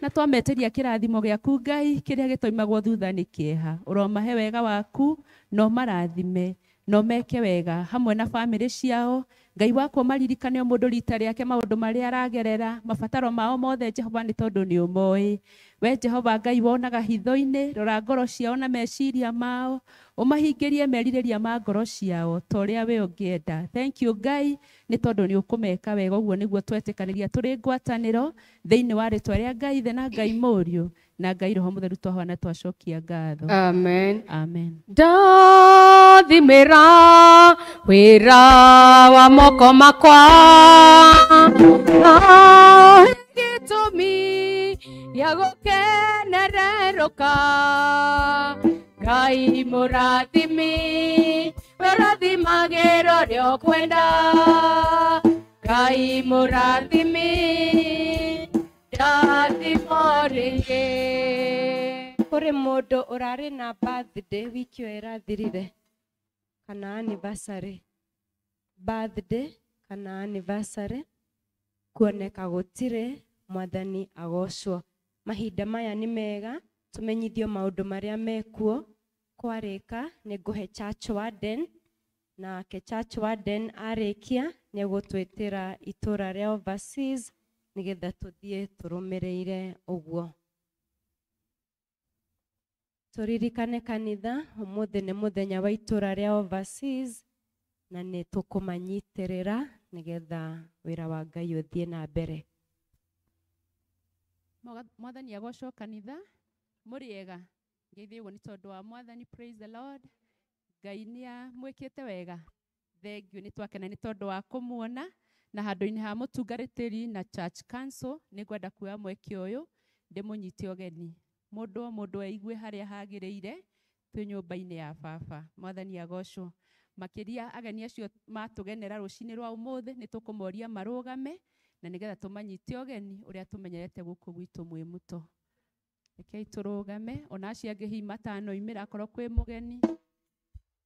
na twametĩria kĩrathimo gĩaku Ngai kĩrĩa gĩtoimagwo thutha nĩ kĩeha. Ũromahe wega waku na ũmarathime na ũmeke wega hamwe na bamĩrĩ ciao. Ngai wakwa maririkane o mũndũ rita rĩake maũndũ marĩa aragerera, mabataro mao mothe Jehova nĩ tondũ nĩ ũmoĩ. We Jehova Ngai wonaga hitho-inĩ, rora ngoro ciao na meciria mao, ũmahingĩrie merirĩria ma ngoro ciao ta ũrĩa we ũngĩenda. Thank you Ngai nĩ tondũ nĩ ũkũmeka wega. Ũguo nĩguo twetĩkanĩria tũrĩ ngwatanĩro thĩinĩ wa rĩtwa rĩa Ngai Ithe na Ngai Mũriũ na Ngai Roho Mũtheru twahoya na twacokia ngatho.
Amen.
Amen.
Ndathimĩra wĩra wa moko makwa, gĩtũmi gĩa gũkenererũka. Ngai mũrathimi, we ũrathimagĩra ũrĩa ũkwenda. Ngai mũrathimi, ndathimwo rĩngĩ.
Kũrĩ mũndũ ũrarĩ na birthday wiki ĩyo ĩrathirire kana anniversary, birthday kana anniversary, kuoneka gũtirĩ. Mwathani agocwo. Mahinda maya nĩ mega tũmenyithio maũndũ marĩa mekuo. Kwarĩka nĩ ngũhe church warden, nake church warden arĩkia nĩ egũtwĩtĩra itũra rĩa overseas nĩgetha tũthiĩ tũrũmĩrĩire ũguo. Tũririkane kanitha, ũmũthĩ nĩ mũthenya wa itũra rĩa overseas na nĩ tũkũmanyitĩrĩra nĩgetha wĩra wa Ngai ũthiĩ na mbere.
Mwathani agocwo kanitha, mũrĩega. Ngeithio ũguo nĩ tondũ wa Mwathani. Praise the Lord. Ngai nĩ amwĩkĩte wega. Thank you nĩ twakena nĩ tondũ wa kũmuona na handũ-inĩ ha mũtungatĩri na church council nĩ ngwenda kuoya mweke ũyũ ndĩmũnyite ũgeni. Mũndũ o mũndũ eigue harĩa hagĩrĩire twĩ nyũmba-inĩ ya baba. Mwathani agocwo. Makĩria ageni acio matũgenera rũcinĩ rwa ũmũthĩ nĩ tũkũmoria marũgame na nĩgetha tũmanyite ũgeni ũrĩa tũmenyerete gũkũ gwitũ mwĩ mũto. Rekei tũrũgame ona acio angĩ hihi matanoimĩra akorwo kwĩ mũgeni.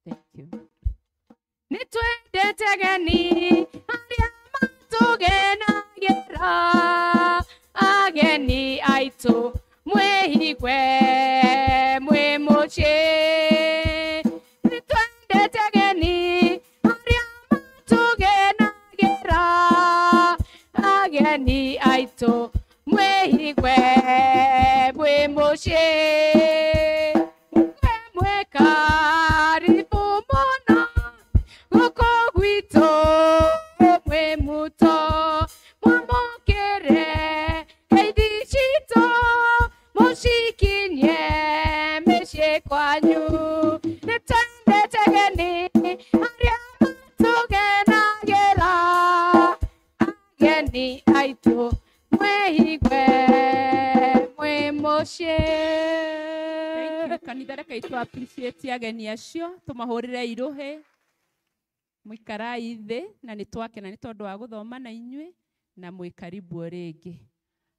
Thank you.
Nĩ twendete ageni arĩa matũgenagĩra, ageni aitũ mwĩhigwe mwĩ mũciĩ. Nĩ twendete ageni arĩa matũgenagĩra, ageni aitũ mwĩhigwe mwĩ mũciĩ. Mwĩ karibu mũno gũkũ gwitũ mwĩ mũto, mwamũkĩre ngeithi citũ mũcikinyie mĩciĩ kwanyu. Nĩ twendete ageni arĩa matũgenagĩra, ageni aitũ mwĩhigwe mwĩ mũciĩ.
Thank you kanitha, rekei tũ appreciate ageni acio tũmahũrĩre irũhĩ. Mũikarai thĩ na nĩ twakena nĩ tondũ wa gũthoma na inyuĩ na mwĩ karibu o rĩngĩ.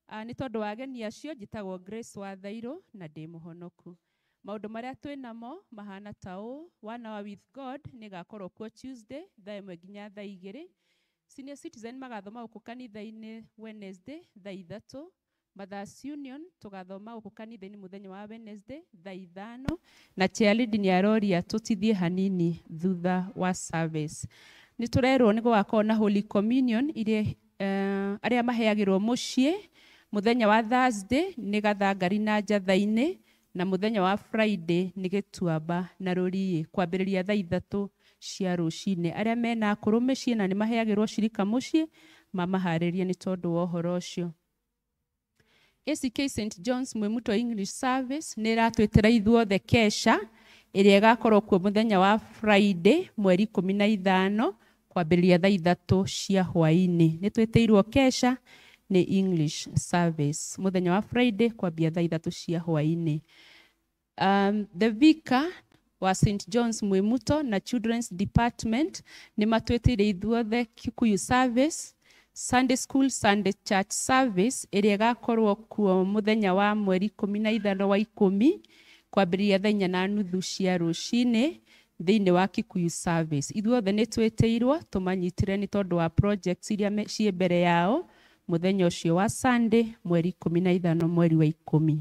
Nĩ tondũ wa ageni acio njĩtagwo Grace Wathairũ na ndĩ mũhonoku. Maũndũ marĩa twĩ namo mahana ta ũũ: One Hour with God nĩ ĩgakorwo kuo Tuesday thaa 1 nginya thaa 2. Senior Citizen magathoma gũkũ kanitha-inĩ Wednesday thaa 3. Mothers Union tũgathoma gũkũ kanitha-inĩ mũthenya wa Wednesday thaa 5 na chairlady nĩ aroria tũtithie hanini thutha wa service. Nĩ tũrerwo nĩ gũgakorwo na Holy Communion iria arĩa maheagĩrwo mũciĩ mũthenya wa Thursday nĩ Gathangari na Njatha-inĩ na mũthenya wa Friday nĩ Gĩtuamba na Rũriĩ kwambĩrĩria thaa 3 cia rũcinĩ. Arĩa mena akũrũ mĩciĩ na nĩ maheagĩrwo cirika mũciĩ mamaharĩrie nĩ tondũ wa ũhoro ũcio. ACK St John's Mwimuto English Service nĩ ĩratwĩtĩra ithuothe kesha ĩrĩa ĩgakorwo kuo mũthenya wa Friday mweri 15 kwambĩrĩria thaa 3 cia hwaĩ-inĩ. Nĩ twĩtĩirwo kesha nĩ English Service mũthenya wa Friday kwambia thaa 3 cia hwaĩ-inĩ. The vicar wa St John's Mwimuto na Children's Department nĩ matwĩtĩire ithuothe Kikuyu Service, Sunday School, Sunday Church Service ĩrĩa ĩgakorwo kuo mũthenya wa mweri 15 wa 10 kwambĩrĩria thaa 4:30 cia rũcinĩ thĩinĩ wa Kikuyu Service. Ithuothe nĩ twĩtĩirwo tũmanyitĩre nĩ tondũ wa projects iria ciĩ mbere yao mũthenya ũcio wa Sunday mweri 15 mweri wa 10.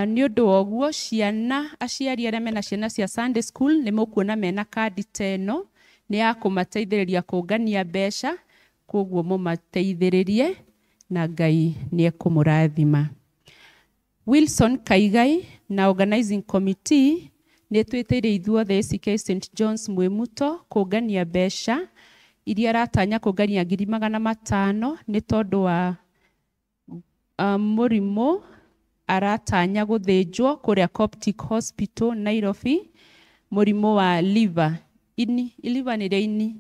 Nĩ ũndũ wa ũguo ciana aciari arĩa mena ciana cia Sunday School nĩ mũkuona mena kandi ta ĩno nĩ ya kũmateithĩrĩria kũngania mbeca, koguo mũmateithĩrĩrie na Ngai nĩ ekũmũrathima. Wilson Kaigai na organizing committee nĩ twĩtĩire ithuothe ACK St John's Mwimuto kũngania mbeca iria aratanya kũngania 500,000 nĩ tondũ wa mũrimũ aratanya gũthĩnjwo kũrĩa Coptic Hospital Nairobi, mũrimũ wa liver ini, liver nĩ rĩa ini.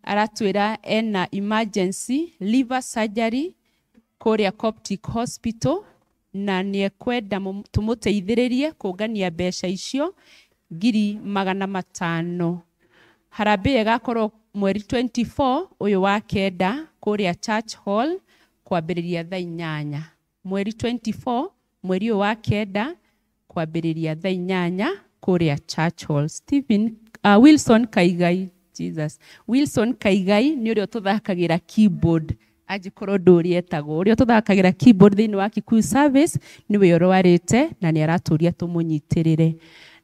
Aratwĩra ena emergency liver surgery kũrĩa Coptic Hospital na nĩ ekwenda tũmũteithĩrĩrie kũngania mbeca icio 500,000. Harambee ĩgakorwo mweri 24 ũyũ wa 9 kũrĩa Church Hall kwambĩrĩria thaa 8. Mweri 24 mweri ũyũ wa 9 kwambĩrĩria thaa 8 kũrĩa Church Hall. Stephen Wilson Kaigai, Jesus. Wilson Kaigai nĩ ũrĩa ũtũthakagĩra keyboard angĩkorwo ndũrĩ etagwo ũrĩa ũtũthakagĩra keyboard thĩinĩ wa Kikuyu Service nĩwe ũrwarĩte na nĩ aratũria tũmũnyitĩrĩre.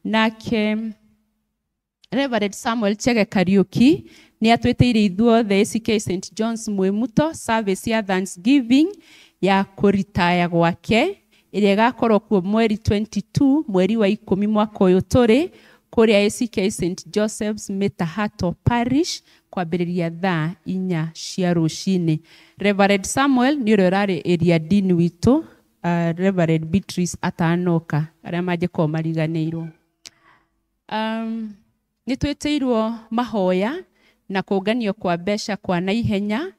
Nake Reverend Samuel Chege Kariuki nĩ atwĩtĩire ithuothe ACK St John's Mwimuto service ya Thanksgiving ya kũritaya gwake ĩrĩa ĩgakorwo kuo mweri 22 mweri wa 10 mwaka ũyũ tũrĩ kũrĩa ACK St Joseph's Mitahato Parish kwambĩrĩria thaa 4 cia rũcinĩ. Reverend Samuel nĩ ũrĩa ũrarĩ area dean witũ, Reverend Beatrice atanoka arĩa mangĩkorwo mariganĩirwo. Nĩ twĩtĩirwo mahoya na kũnganio kwa mbeca kwa naihenya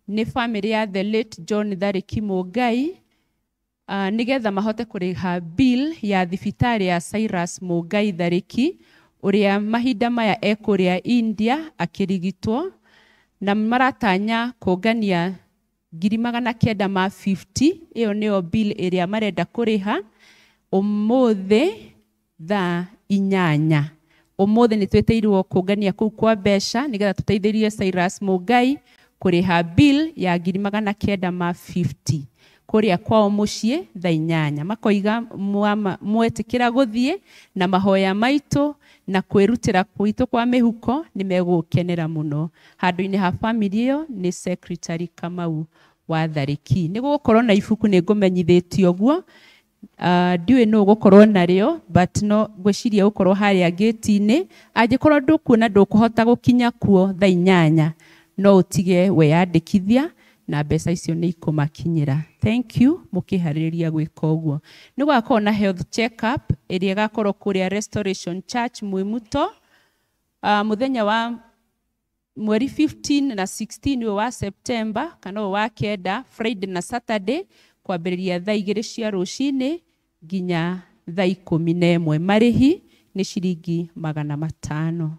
nĩ famĩlĩ ya the late John Thariki Mũngai nĩgetha mahote kũrĩha bill ya thibitarĩ ya Cyrus Mũngai Thariki ũrĩa mahinda maya ekũrĩa India akĩrigitwo, na maratanya kũngania 950,000. Ĩyo nĩyo bill ĩrĩa marenda kũrĩha ũmũthĩ thaa 8. Ũmũthĩ nĩ twĩtĩirwo kũngania kũu kwa mbeca nĩgetha tũteithĩrĩrie Cyrus Mũngai kũrĩha bill ya 950,000 kũrĩa kwao mũciĩ thaa 8. Makoiga mwetĩkĩra gũthiĩ na mahoya maitũ na kwĩrutĩra gwitũ kwa mĩhuko nĩ megũkenera mũno. Handũ-inĩ ha famĩlĩ ĩyo nĩ Secretary Kamau wa Thariki. Nĩ gũgũkorwo na ibuku nĩ ngũmenyithĩtie ũguo. Ndiũĩ nũ ũgũkorwo narĩo but no ngwĩciria gũkorwo harĩa gate-inĩ. Angĩkorwo ndũkuona ndũkũhota gũkinya kuo thaa 8 no ũtige weyandĩkithia na mbeca icio nĩ ikũmakinyĩra. Thank you mũkĩharĩrĩria gwĩka ũguo. Nĩ gũgakorwo na health check up ĩrĩa ĩgakorwo kũrĩa Restoration Church Mwimuto mũthenya wa mweri 15 na 16 ũyũ wa September kana ũyũ wa 9, Friday na Saturday kwambĩrĩria thaa 2 cia rũcinĩ nginya thaa 11. Marĩhi nĩ ciringi 500.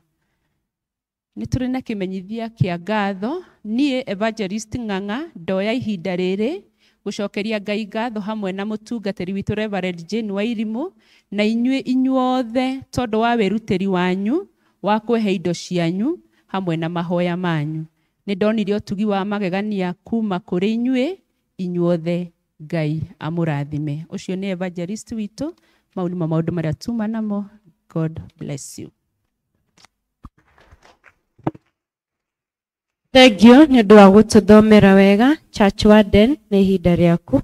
Nĩ tũrĩ na kĩmenyithia kĩa ngatho. Niĩ Evangelist Ng'ang'a ndoya ihinda rĩrĩ gũcokeria Ngai ngatho hamwe na mũtungatĩri witũ Reverend Jane Wairimu na inyuĩ inyuothe tondũ wa wĩrutĩri wanyu wa kũhe indo cianyu hamwe na mahoya manyu. Nĩ ndonire ũtugi wa magegania kuma kũrĩ inyuĩ inyuothe Ngai amũrathime. Ũcio nĩ evangelist witũ, mau nĩmo maũndũ marĩa tuma namo. God bless you.
Thank you nĩ ũndũ wa gũtũthomera wega. Church Warden, nĩ ihinda rĩaku.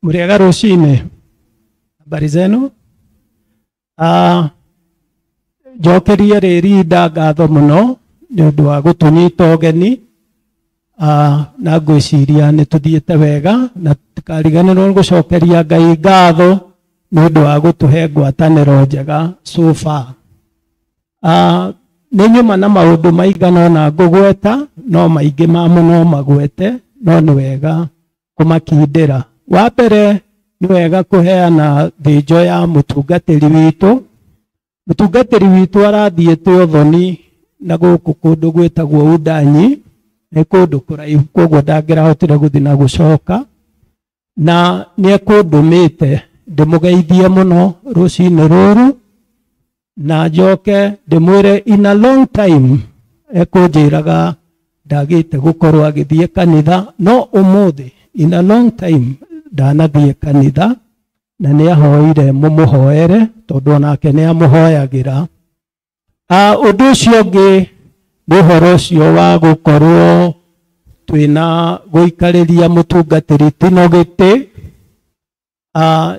Muriaga rũcinĩ, habari zenu. Njokerie rĩrinda ngatho mũno nĩ ũndũ wa gũtũnyita ũgeni, na ngwĩciria nĩ tũthiĩte wega, na tũkariganĩrwo nĩ gũcokeria Ngai ngatho nĩ ũndũ wa gũtũhe ngwatanĩro njega so far. Nĩ nyuma na maũndũ maigana ũna ngũgweta, no maingĩ mamo no magwete, no nĩ wega kũmakindĩra. Wa mbere nĩ wega kũheana thĩnjo ya mũtungatĩri witũ. Mũtungatĩri witũ arathiĩte ũthoni na gũkũ kũndũ gwĩtagwo Udanyi, nĩ kũndũ kũraihu, koguo ndangĩrahotire gũthiĩ na gũcoka, na nĩ ekũndũmĩte ndĩmũgeithie mũno rũcinĩ rũrũ, na njoke ndĩmwĩre in a long time ekũnjĩraga ndagĩte gũkorwo agĩthiĩ kanitha, no ũmũthĩ in a long time ndanathiĩ kanitha, na nĩ ahoire mũmũhoere tondũ onake nĩ amũhoyagĩra. Ũndũ ũcio ũngĩ nĩ ũhoro ũcio wa gũkorwo twĩna gũikarĩria mũtungatĩri Tino gĩtĩ.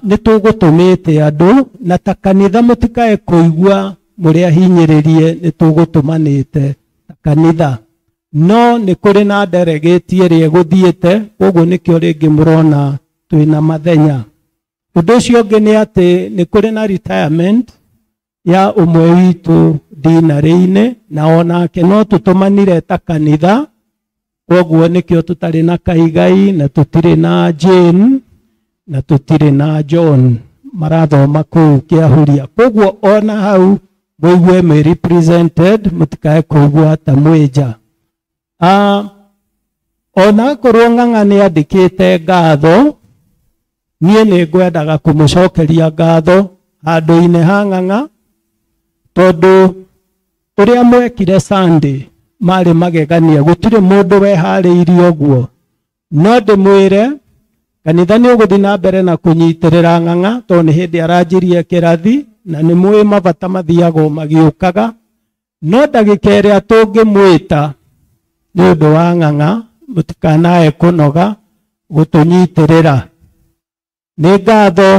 Nĩ tũgũtũmĩte andũ, na ta kanitha mũtikae kũigua mũrĩ ahinyĩrĩrie, nĩ tũgũtũmanĩte ta kanitha, no nĩ kũrĩ na delegate ĩrĩa ĩgũthiĩte, koguo nĩkĩo rĩngĩ mũrona twĩna mathenya. Ũndũ ũcio ũngĩ nĩ atĩ nĩ kũrĩ na retirement ya ũmwe witũ dinarĩ-inĩ, na onake no tũtũmanire ta kanitha, koguo nĩkĩo tũtarĩ na Kaigai, na tũtirĩ na Jane, na tũtirĩ na John, marathoma kũu Kĩahuria. Koguo ona hau mũigue mwĩ represented, mũtikae kũigua ta mwĩ nja. Ona akorwo Ng'ang'a nĩ andĩkĩte ngatho, niĩ nĩ ngwendaga kũmũcokeria ngatho handũ-inĩ ha Ng'ang'a, tondũ ũrĩa mwekire Sunday marĩ magegania, gũtirĩ mũndũ weharĩirie ũguo. No ndĩmwĩre kanitha nĩ ũgũthiĩ na mbere na kũnyitĩrĩra Ng'ang'a, tondũ nĩ hĩndĩ aranjirie kĩrathi, na nĩ mũĩ mabata mathiagwo magĩũkaga, no ndagĩka ĩrĩa tũngĩmwĩta nĩ ũndũ wa Ng'ang'a, mũtikanae kũnoga gũtũnyitĩrĩra. Nĩ ngatho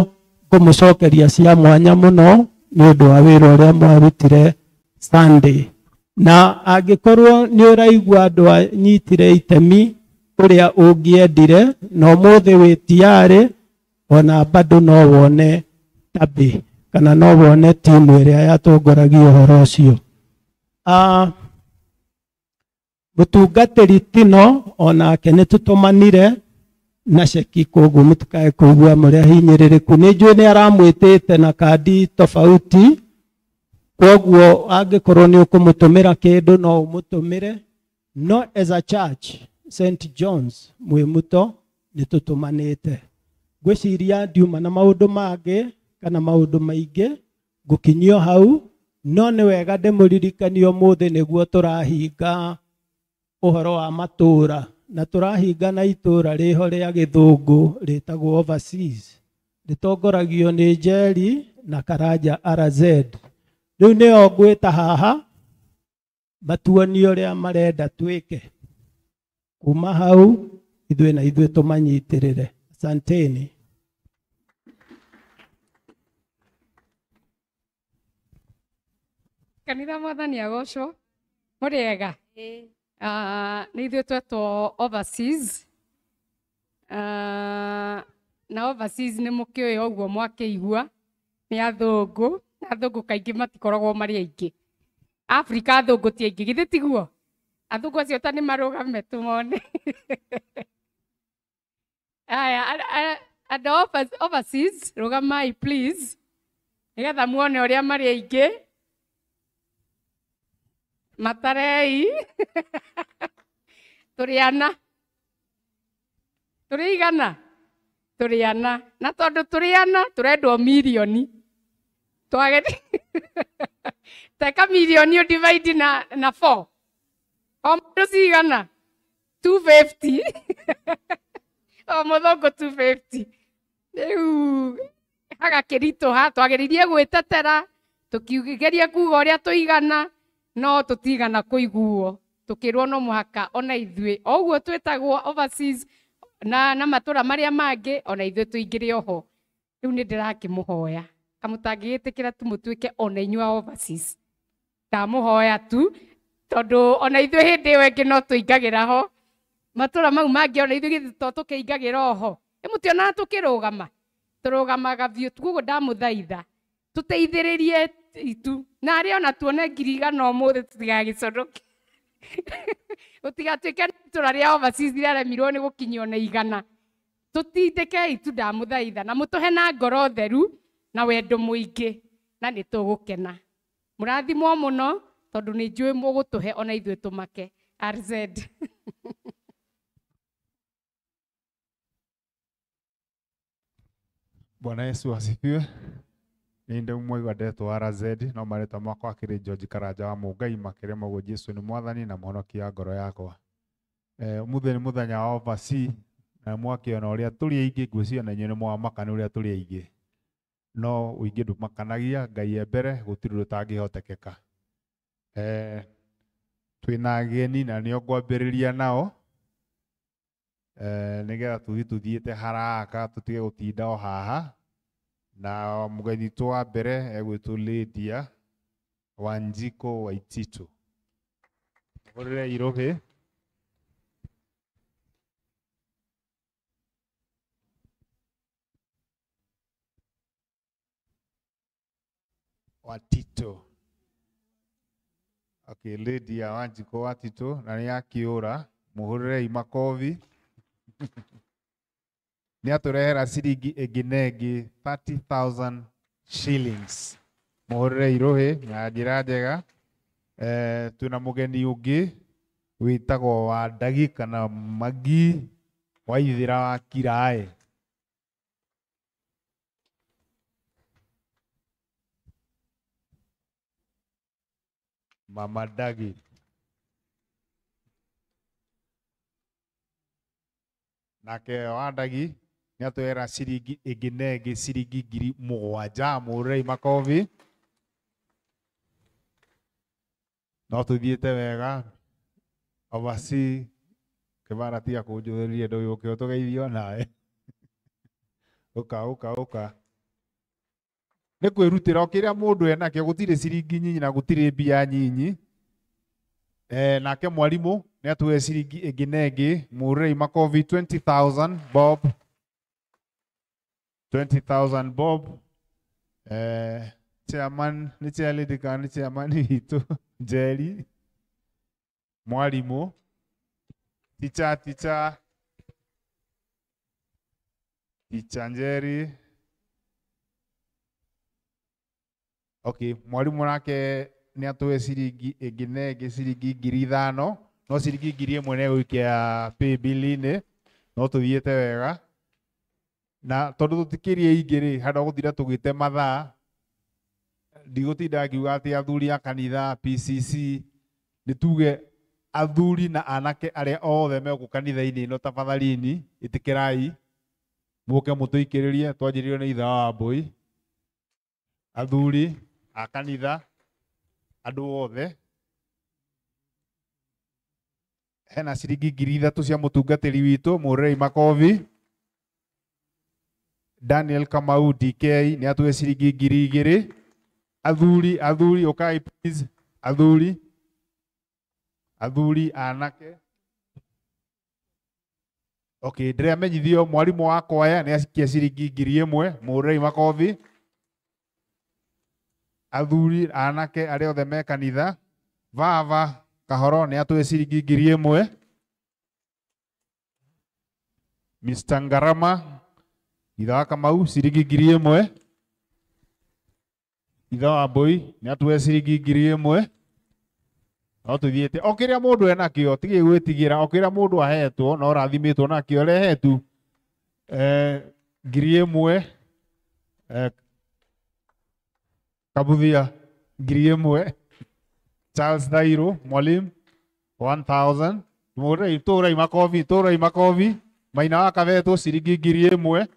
ngũmũcokeria cia mwanya mũno nĩ ũndũ wa wĩra ũrĩa mwarutire Sunday. Na angĩkorwo nĩ ũraigua andũ anyitire itemi ũrĩa ũngĩendire, na ũmũthĩ wĩ tiarĩ, ona bado no wone tabi kana no wone timu ĩrĩa yatongoragia ũhoro ũcio. Mũtungatĩri Tino onake nĩ tũtũmanire na ceki, koguo mũtikae kũigua mũrĩ ahinyĩrĩrĩku. Nĩ njũĩ nĩ aramwĩtĩte na kandi tofauti, koguo angĩkorwo nĩ ũkũmũtũmĩra kĩndũ no ũmũtũmĩre, no as a church St John's Mwĩmuto nĩ tũtũmanĩte. Ngwĩciria ndiuma na maũndũ mangĩ kana maũndũ maingĩ, ngũkinyio hau, no nĩ wega ndĩmũririkanie ũmũthĩ nĩguo tũrahinga ũhoro wa matũũra, na tũrahinga na itũũra rĩho rĩa gĩthũngũ rĩtagwo overseas, rĩtongoragio nĩ Njeri na Karanja RZ. Rĩu nĩo ngwĩta haha matuonie ũrĩa marenda twĩke. Kuma hau ithuĩ na ithuĩ tũmanyitĩrĩre. Asanteni.
Kanitha mwathani agocwo. Mũrĩega? Nĩ ithuĩ twetwo overseas. Na overseas nĩ mũkĩũĩ ũguo mwakĩigua nĩ athũngũ, na athũngũ kaingĩ matikoragwo marĩ aingĩ. Afrika athũngũ ti aingĩ, githĩ tiguo? Athũngũ acio ta nĩ marũgame tũmone. Aya, andũ overseas, rũgamai please, nĩgetha muone ũrĩa marĩ aingĩ. Matarei. Tũrĩ ana. Tũrĩ igana. Tũrĩ ana na tondũ tũrĩ ana tũrendwo mirioni twage teka mirioni divide na 4 o mũndũ cigana 250 o mũthũngũ 250 rĩu hagakĩritũha twagĩrĩirie gwĩtetera tũkigeria kuga ũrĩa tũigana no tũtigana kũiguo tũkĩrwo no mũhaka ona ithuĩ o ũguo twĩtagwo overseas na matũra marĩa mangĩ ona ithuĩ tũingĩre oho rĩu nĩ ndĩrakĩmũhoya kamũtangĩgĩtĩkĩra tu mũtuĩke ona inyuĩ a overseas ndamũhoya tu tondũ ona ithuĩ hĩndĩ ĩyo ĩngĩ no tũingagĩra ho matũra mau mangĩ ona ithuĩ githĩ to tũkĩingagĩra oho ĩ mũtionaga tũkĩrũgama tũrũgamaga biũ koguo ndamũthaitha tũteithĩrĩrie itu na arĩa ona tuone 100,000 ũmũthĩ tũtigagĩconoke gũtigatuĩke itũra rĩa overseas rĩaremirwo nĩ gũkinyia ona 100 tũtindĩkei tu ndamũthaitha na mũtũhe na ngoro theru na wendo mũingĩ na nĩ tũgũkena mũrathimwo mũno tondũ nĩ njũĩ mũgũtũhe ona ithuĩ tũmake RZ.
Bwana Yesu asifiwe. Ni ndio mwaigua ndetwo RZ no marĩtwa makwa akĩrĩ George Karanja wa Mũngai makĩrĩ maguo Jesu nĩ mwathani na mũhonokia ngoro yakwa. Ũmũthĩ nĩ mũthenya wa overseas na mwakĩona ũrĩa tũrĩ aingĩ ngwĩciria na inyuĩ nĩ mwamaka nĩ ũrĩa tũrĩ aingĩ no ũingĩ ndũmakanagia Ngai e mbere gũtirĩ ũndũ ũtangĩhotekeka. Twĩna ageni na nĩo ngwambĩrĩria nao nĩgetha tũthiĩ tũthiĩte haraka tũtige gũtinda o haha na mũgeni witũ wa mbere egwĩtwo Lydia Wanjiko Waititu. Mũhũrĩre irũhĩ. Watito. Okay, Lydia Wanjiko Watito na nĩ akĩũra mũhũrĩrei makobi. Nĩ atũrehera ciringi ĩngĩ na ĩngĩ 30,000 shillings. Mũhũrĩre irũhĩ na njĩra njega. Twĩna mũgeni ũngĩ wĩtagwo Wandagi kana Magi Waithĩra wa Kiraĩ. Mama Dagi. Nake Wandagi nĩ atwĩra ciringi ĩngĩ na ĩngĩ ciringi 7,000 mũhũrĩrei makobi. No tũthiĩte wega overseas kĩbara tiga kũnjũthĩrĩria ndũgĩũke ũtũgeithio nawe. Ũka ũka ũka nĩ kwĩrutĩra o kĩrĩa mũndũ enakĩo gũtirĩ ciringi nyinyi na gũtirĩ mbia nyinyi. Nake mwarimũ nĩ atũhe ciringi ĩngĩ na ĩngĩ mũhũrĩrei makobi 20,000 bob. 20,000 bob. Chairman nĩ chairlady kana nĩ chairman witũ Njeri mwarimũ teacher teacher teacher Njeri. Okay, mwarimũ nake nĩ atũhe ciringi ĩngĩ na ĩngĩ ciringi 5,000 no ciringi 1,000 nĩ egũikia paybill-inĩ no tũthiĩte wega na tondũ tũtikĩrĩ aingĩ rĩ handũ ha gũtinda tũgĩte mathaa ndigũtinda ngiuga atĩ athuri a kanitha PCC nĩ tuge athuri na anake arĩa othe megũka kanitha-inĩ ĩno tafadhalini ĩtĩkĩrai mũke mũtũikĩrĩrie twanjĩrĩrio nĩ ithe wa Wambũi. Athuri a kanitha andũ othe hena ciringi 3,000 cia mũtungatĩri witũ mũhũrĩrei makobi. Daniel Kamau DK nĩ atũhe ciringi 2,000. Athuri athuri ũkai please athuri athuri anake. Okay, ndĩramenyithio mwarimũ wa kwaya nĩ acikia ciringi 1,000 mũhũrĩrei makobi. Athuri anake arĩa othe me kanitha Vava Kahoro nĩ atũhe ciringi 1,000. Mr. Ngarama ithe wa Kamau ciringi 1,000. Ithe wa Wambũi nĩ atũhe ciringi 1,000. No tũthiĩte o kĩrĩa mũndũ enakĩo tigai gwĩtigĩra o kĩrĩa mũndũ ahetwo no ũrathimĩtwo nakĩo rehe tu. 1,000 Kabuthia 1,000 Charles Dairo mwalimu 1,000 Mũrei tũrai makobi tũrai makobi maina wa Kabetũ ciringi 1,000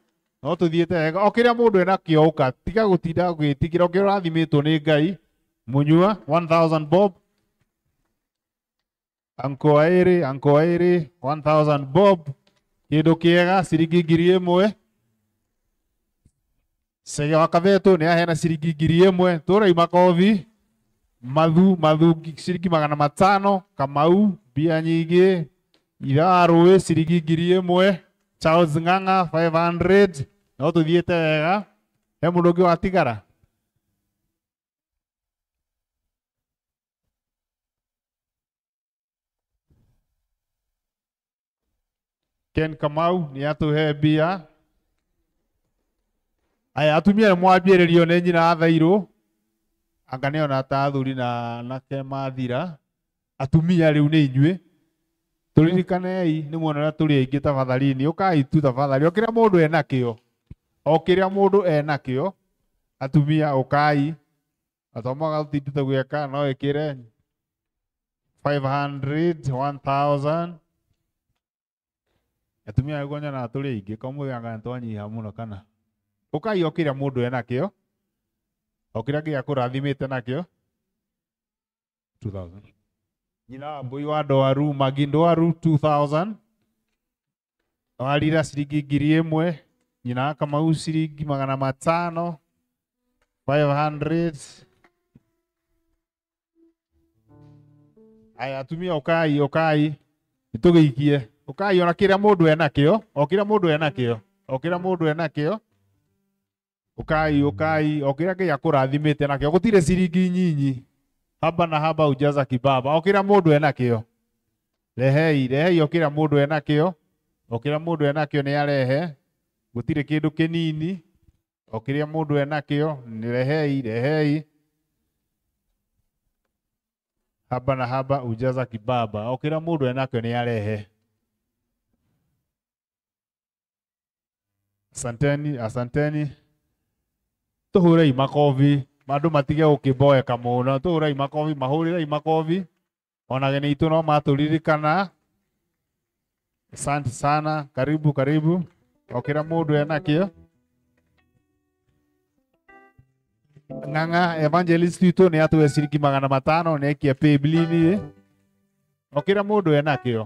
no tuthiĩte wega o kĩrĩa mũndũ enakĩo ũka tiga gũtinda gwĩtigĩra o kĩrĩa ũrathimĩtwo nĩ Ngai Munyua 1,000 bob Anko Airi 1,000 bob kĩndũ kĩega ciringi 1,000 Sege wa Kabetũ nĩ aheana ciringi 1,000 tũrai makobi Mathu ciringi 500 Kamau mbia nyingĩ Itharũĩ ciringi 1,000 Charles Ng'ang'a 500 no tuthiĩte wega he mũndũ ũngĩ watigara Ken Kamau nĩ atũhe mbia aya atumia nĩ mwambĩrĩrio nĩ nyina wa Thairũ anga nĩona ta athuri na anake mathira atumia rĩu nĩ inyuĩ tũririkanei nĩ muona ũrĩa tũrĩ aingĩ tafadhalini ũkai tu tafadhali o kĩrĩa mũndũ enakĩo o kĩrĩa mũndũ enakĩo atumia ũkai atomaga ũtindĩte gwĩka no ĩkĩre 500 1,000 atumia nĩguo nyonaga tũrĩ aingĩ kamũthĩ anga nĩtwanyiha mũno kana ũkai o kĩrĩa mũndũ enakĩo o kĩrĩa Ngai akũrathimĩte nakĩo 2,000 nyina wa Mbũi wa Ndwaru Magi Ndwaru 2,000 Warira ciringi 1,000 nyina wa Kamau ciringi 500 500 aya atumia ũkai ũkai nĩtũgĩikie ũkai ona kĩrĩa mũndũ enakĩo o kĩrĩa mũndũ enakĩo o kĩrĩa mũndũ enakĩo ũkai ũkai o kĩrĩa Ngai akũrathimĩte nakĩo gũtirĩ ciringi nyinyi haba na haba ujaza kibaba o kĩrĩa mũndũ enakĩo rehei rehei o kĩrĩa mũndũ enakĩo o kĩrĩa mũndũ enakĩo nĩ arehe gũtirĩ kĩndũ kĩnini o kĩrĩa mũndũ enakĩo nĩ rehei rehei haba na haba ujaza kibaba o kĩrĩa mũndũ enakĩo nĩ arehe asanteni asanteni tũhũrei makobi andũ matige gũkĩmboeka mũno tũhũrei makobi mahũrĩrei makobi ona ageni aitũ no matũririkana asante sana karibu karibu o kĩrĩa mũndũ enakĩo Ng'ang'a evangelist witũ nĩ atũhe ciringi 500 nĩ aikie paybill-inĩ o kĩrĩa mũndũ enakĩo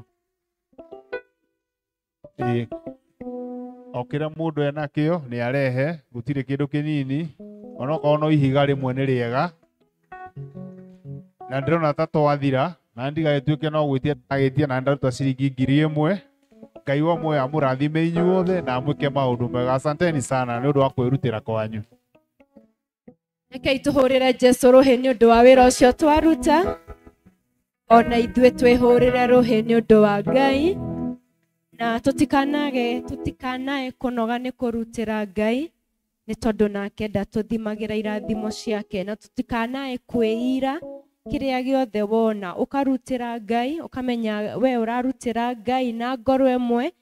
ĩĩ o kĩrĩa mũndũ enakĩo nĩ arehe gũtirĩ kĩndũ kĩnini onokorwo no ihiga rĩmwe nĩ rĩega na ndĩrona ta twathira na ndigagĩtuĩke no gwĩtia ndagĩtia na ndaruta ciringi 1,000 Ngai wa muoyo amũrathime inyuothe na amwĩke maũndũ mega asanteni sana nĩ ũndũ wa kwĩrutĩra kwanyu
Rekei tũhũrĩre Jesũ rũhĩ nĩ ũndũ wa wĩra ũcio twaruta ona ithuĩ twĩhũrĩre rũhĩ nĩ ũndũ wa Ngai na tũtikanae kũnoga nĩ kũrutĩra Ngai nĩ tondũ nake ndatũthimagĩra irathimo ciake na tũtikanae kwĩira kĩrĩa gĩothe wona ũkarutĩra Ngai ũkamenya we ũrarutĩra Ngai na ngoro ĩmwe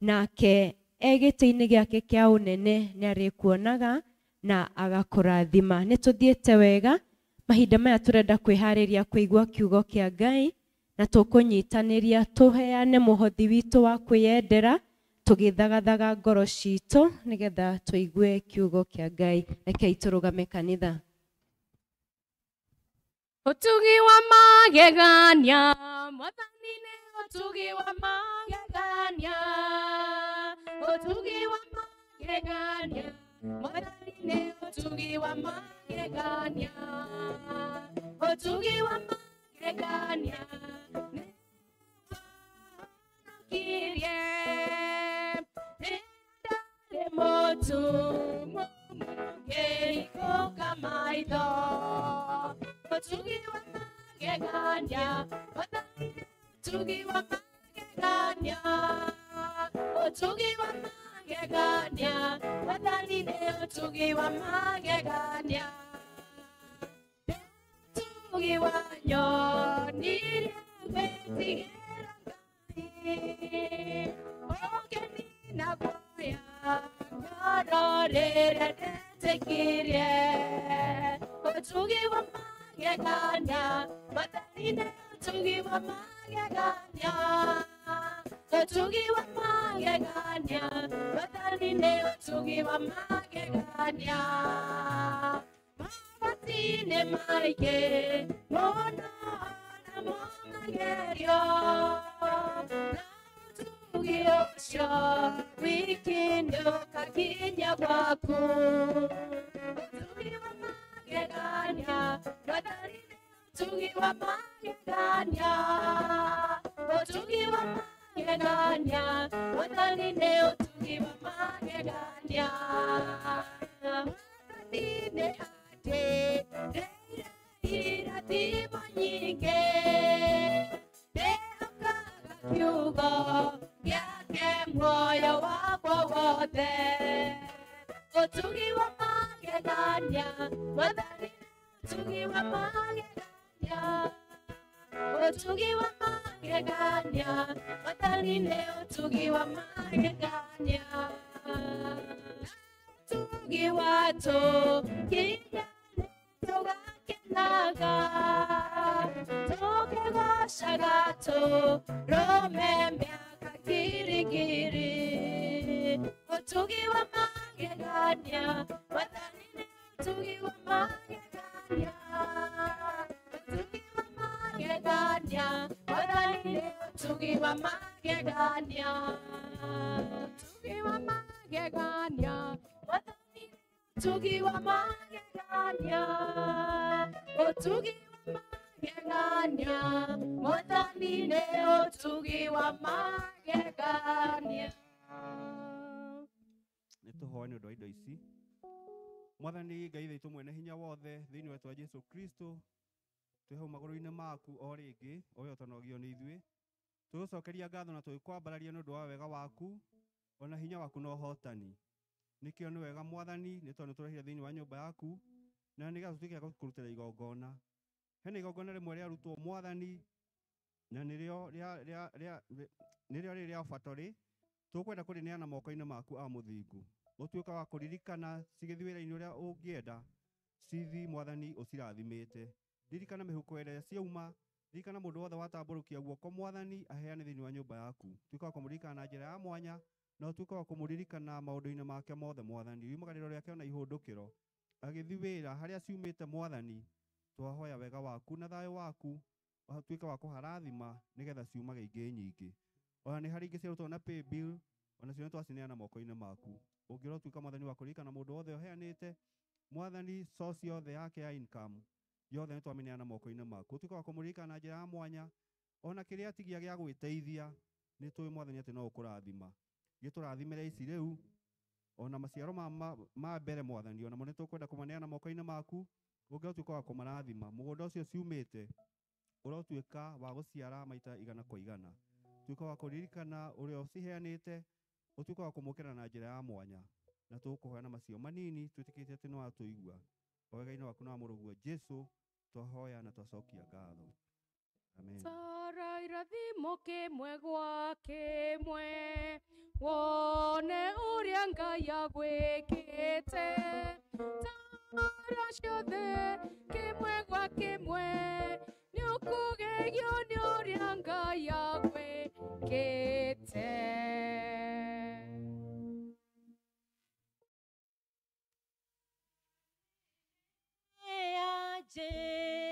nake e gĩtĩ-inĩ gĩake kĩa ũnene nĩ arĩkuonaga na agakũrathima nĩ tũthiĩte wega mahinda maya tũrenda kwĩharĩria kũigua kiugo kĩa Ngai na tũkũnyitanĩria tũheane mũhothi witũ wa kwĩyendera tũgĩthagathaga ngoro citũ nĩgetha tũigue kiugo kĩa Ngai rekei tũrũgame kanitha
Ũtugi wa magegania Mwathani nĩ ũtugi wa magegania ũtugi wa magegania Mwathani nĩ ũtugi wa magegania ũtugi wa magegania nĩwahonokirie nĩ mũtu ngĩhingũka maitho ũtugi wa magegania Mwathani nĩ ũtugi wa magegania ũtugi wa magegania Mwathani nĩ ũtugi wa magegania ũtugi wa nyonire gwĩtigĩra Ngai ũkeni na guoya ngoro Rĩrĩa ndetĩkirie ũtugi wa magegania, Mwathani nĩ ũtugi wa magegania, ũtugi wa magegania, Mwathani nĩ ũtugi wa magegania. Magoti-inĩ maingĩ mũno namo magerio, na ũtugi ũcio wiki nĩũkakinya gwaku. Ũtugi wa magegania, Mwathani nĩ ũtugi wa magegania, ũtugi wa magegania, Mwathani nĩ ũtugi wa magegania. Mwathani nĩ atĩrĩire irathimo nyingĩ, ndĩhokaga kiugo gĩake muoyo wakwa wothe. Ũtugi wa magegania, Mwathani nĩ ũtugi wa magegania, ũtugi wa magegania, Mwathani nĩ ũtugi wa magegania. Ũtugi watũkinya tũgakenaga, tũkĩgocaga tũrũme mĩaka ngiri. Ũtugi wa magegania, Mwathani nĩ ũtugi wa magegania, ũtugi wa magegania, Mwathani nĩ ũtugi wa magegania, ũtugi wa magegania, Mwathani nĩ ũtugi wa magegania, ũtugi wa magegania, Mwathani nĩ ũtugi wa magegania.
Nĩ tũhoe nĩ ũndũ wa indo ici. Mwathani Ngai witũ mwene hinya wothe, thĩinĩ wa Jesu Kristo, twĩ hau magũrũ-inĩ maku o rĩngĩ, o we ũtanogio nĩ ithuĩ. Tũgũcokeria ngatho na tũgĩkwambararia nĩ ũndũ wa wega waku, ona hinya waku na ũhotani. Nĩkĩo nĩ wega Mwathani, nĩ tondũ nĩtũrehire thĩinĩ wa nyũmba yaku, na nĩgetha tũtuĩke a gũkũrutĩra igongona. Hena igongona rĩmwe rĩarutwo Mwathani, na nĩrĩo nĩrĩo rĩrĩ rĩa ũbatorĩ, tũkwenda kũrĩneana moko-inĩ maku a mũthingu. Ũtuĩka wa kũririkana cigĩthiĩ wĩra-inĩ ũrĩa ũngĩenda, cithi Mwathani ũcirathimĩte. Ririkana mĩhuko ĩrĩa ciauma, ririkana mũndũ wothe watambũrũkia guoko Mwathani aheane thĩinĩ wa nyũmba yaku. Tuĩka wa kũmũririkana na njĩra ya mwanya, na ũtuĩke wa kũmũririkana maũndũ-inĩ make mothe Mwathani. Riumagarĩro rĩake ona ihũndũkĩro, agĩthiĩ wĩra harĩa ciumĩte Mwathani, twahoya wega waku na thayũ waku, ũtuĩke wa kũharathima nĩgetha ciumage ingĩ nyingĩ. Ona nĩ harĩ ingĩ ciarutwo na pay bill, ona cio nĩtwacineana moko-inĩ maku. Ũngĩrotuĩka Mwathani wa kũririkana mũndũ wothe ũheanĩte, Mwathani source yothe yake ya income yothe nĩtwamĩneana moko-inĩ maku. Ũtuĩke wa kũmũririkana na njĩra ya mwanya, ona kĩrĩa atigia gĩa gwĩteithia, nĩtũĩ Mwathani atĩ no ũkũrathima. Gĩtũrathimĩre ici rĩu, ona maciaro ma mbere Mwathani, onamo nĩtũkwenda kũmaneana moko-inĩ maku, ũngĩrotuĩka wa kũmarathima. Mũgũnda ũcio ciumĩte, ũrotuĩka wa gũciara maita igana kwa igana. Tuĩka wa kũririkana ũrĩa ũciheanĩte, ũtuĩke wa kũmũkĩra na njĩra ya mwanya, na tũgũkũhoya na macio manini, twĩtĩkĩtie atĩ nĩwatũigua. O wega-inĩ waku na wa mũrũguo Jesu, twahoya na twacokia ngatho. Amen.
Tara irathimo kĩmwe gwa kĩmwe, wone ũrĩa Ngai agwĩkĩte. Tara ciothe kĩmwe gwa kĩmwe, nĩũkũgegio nĩ ũrĩa Ngai agwĩkĩte.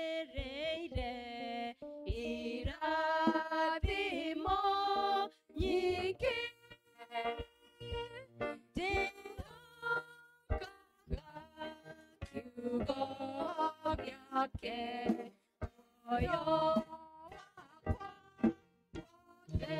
Anjĩrĩire irathimo nyingĩ, ndĩhokaga kiugo gĩake muoyo wakwa wothe.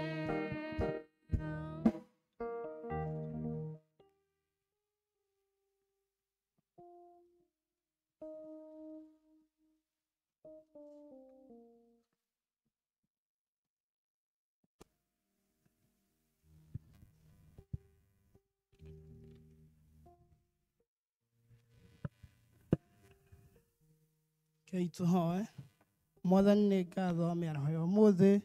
Rekei tũhoe. Mwathani nĩ ngatho wa mĩaraho ya ũmũthĩ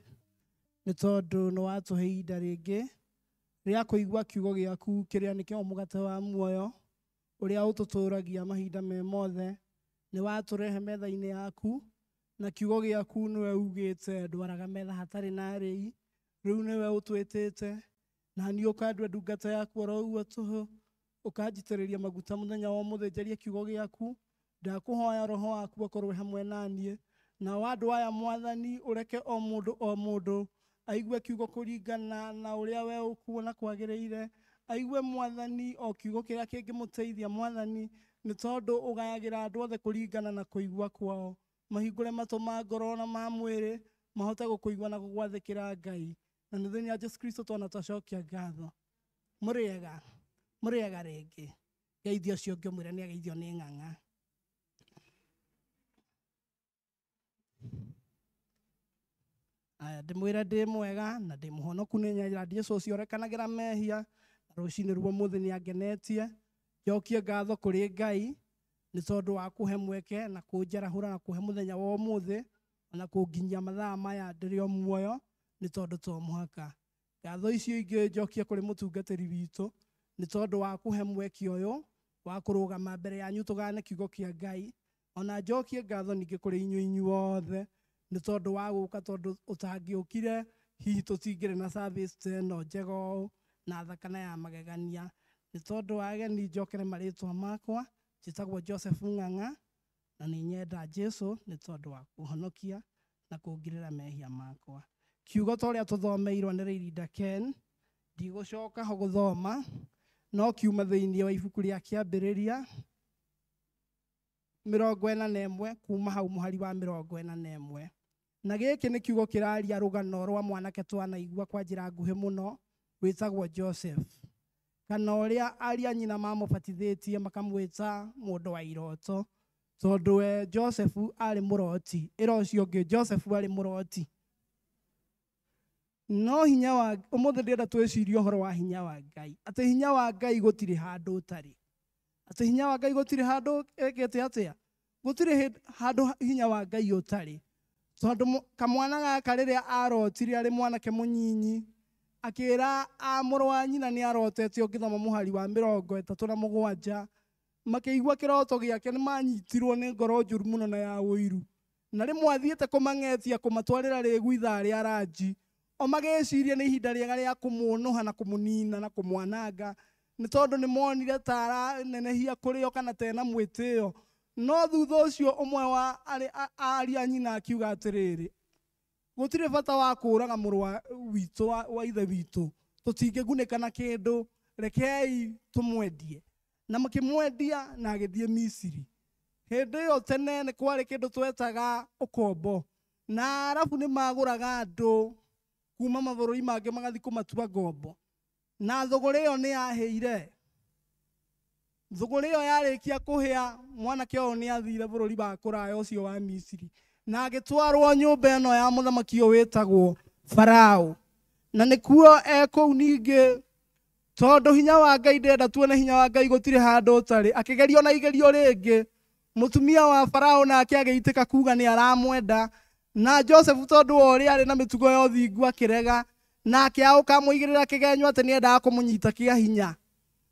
nĩ tondũ nĩ watũhe ihinda rĩngĩ rĩa kũigua kiugo gĩaku kĩrĩa nĩkĩo mũgate wa muoyo. Ũrĩa ũtũtũragia mahinda me mothe, nĩ watũrehe metha-inĩ yaku, na kiugo gĩaku nĩwe ugĩte ndwaraga metha hatarĩ na arĩi, rĩu nĩwe ũtwĩtĩte, na niĩ ũkandua ndungata yaku oro ũguo tũhũ, ũkanjitĩrĩria maguta mũthenya wa ũmũthĩ njarie kiugo gĩaku, ndakũhoya roho waku akorwo hamwe na niĩ, nao andũ aya Mwathani ũreke o mũndũ aigue kiugo kũringana na ũrĩa we ũkuona kwagĩrĩire, aigue Mwathani o kiugo kĩrĩa kĩngĩmũteithia Mwathani, nĩ tondũ ũgayagĩra andũ othe kũringana na kũigua kwao, mahingũre matũ ma ngoro na ma mwĩrĩ mahote gũkũigua na gũgwathĩkĩra Ngai, na nĩ thĩinĩ wa Jesu Kristo twana twacokia ngatho. Mũrĩega, mũrĩega rĩngĩ. Geithio ũcio ũngĩ ũmwĩre nĩ ageithio nĩ ng'ang'a. Aya, ndĩmwĩre ndĩ mwega na ndĩ mũhonoku nĩ nyenda Jesũ ũcio ũrekanagĩra mehia, na rũcinĩ rwa ũmũthĩ nĩ angenetie. Njokie ngatho kũrĩ Ngai nĩ tondũ wa kũhe mweke na kũnjarahũra na kũhe mũthenya wa ũmũthĩ ona kũnginyia mathaa maya ndĩrĩ o muoyo, nĩ tondũ to mũhaka. Ngatho icio ingĩ njokie kũrĩ mũtungatĩri witũ nĩ tondũ wa kũhe mweke ũyũ wa kũrũgama mbere yanyu tũgane kiugo kĩa Ngai. Ona njokie ngatho ningĩ kũrĩ inyuĩ inyuothe nĩ tondũ wa gũka, tondũ ũtangĩũkire hihi tũtingĩrĩ na service ta ĩno njega ũũ na thaka na ya magegania. Nĩ tondũ wa ageni njokere marĩtwa makwa, njĩtagwo Joseph Ng'ang'a na nĩ nyenda Jesũ nĩ tondũ wa kũhonokia na kũngirĩra mehia makwa. Kiugo ta ũrĩa tũthomeirwo nĩ Rĩirinda Ken, ndigũcoka ho gũthoma, no kiuma thĩinĩ wa ibuku rĩa Kĩambĩrĩria 41 kuma hau mũhari wa 41. Na gĩkĩ nĩ kiugo kĩraria rũgano rwa mwanake twanaigua kwa njĩra nguhĩ mũno wĩtagwo Joseph, kana ũrĩa aria nyina mamũbatithĩtie makamwĩta mũndũ wa iroto, tondũ we Joseph arĩ mũroti. Ĩra ũcio ũngĩ Joseph arĩ mũroti. No hinya wa ũmũthĩ ndĩrenda twĩcirie ũhoro wa hinya wa Ngai, atĩ hinya wa Ngai gũtirĩ handũ ũtarĩ, atĩ hinya wa Ngai gũtirĩ handũ ĩkĩte atĩa, gũtirĩ handũ hinya wa Ngai ũtarĩ. Tondũ kamwana gaka rĩrĩa arotire arĩ mwanake mũnyinyi, akĩra mũrũ wa nyina nĩ arotete, ũngĩthoma mũhari wa 37, makĩigua kĩroto gĩake nĩ manyitirwo nĩ ngoro njũru mũno na ya ũiru, na rĩmwe athiĩte kũmang'etia kũmatwarĩra rĩgu ithaa rĩa ranji, o magĩciria nĩ ihinda rĩega rĩa kũmũnũha na kũmũnina na kũmwananga, nĩ tondũ nĩ monire ta aranenehia kũrĩ o kana ta ena mwĩtĩo. No thutha ũcio ũmwe wa aria nyina akiuga atĩrĩrĩ, gũtirĩ bata wa kũũraga mũrũ wa witũ wa ithe witũ, tũtingĩgunĩka na kĩndũ, rekei tũmwendie. Na makĩmwendia na agĩthiĩ Misiri. Hĩndĩ ĩyo tene nĩ kwarĩ kĩndũ twetaga ũkombo, na Arabu nĩ magũraga andũ kuma mabũrũri mangĩ magathiĩ kũmatua ngombo, na thũgũrĩ ĩyo nĩ yahĩire. Thũgũrĩ ĩyo yarĩkia kũhĩa, mwanake ũyũ nĩ athire bũrũri wa kũraya ũcio wa Misiri, na agĩtwarwo nyũmba ĩno ya mũthamaki ũyũ wĩtagwo Farao. Na nĩkuo ekũu ningĩ, tondũ hinya wa Ngai ndĩrenda tuone hinya wa Ngai gũtirĩ handũ ũtarĩ, akĩgerio na igerio rĩngĩ. Mũtumia wa Farao nake agĩitĩka kuga nĩ aramwenda, na Joseph tondũ wa ũrĩa arĩ na mĩtugo ya ũthingu akĩrega, nake aũka amũigĩrĩra kĩgenyo atĩ nĩendaga kũmũnyita kĩa hinya.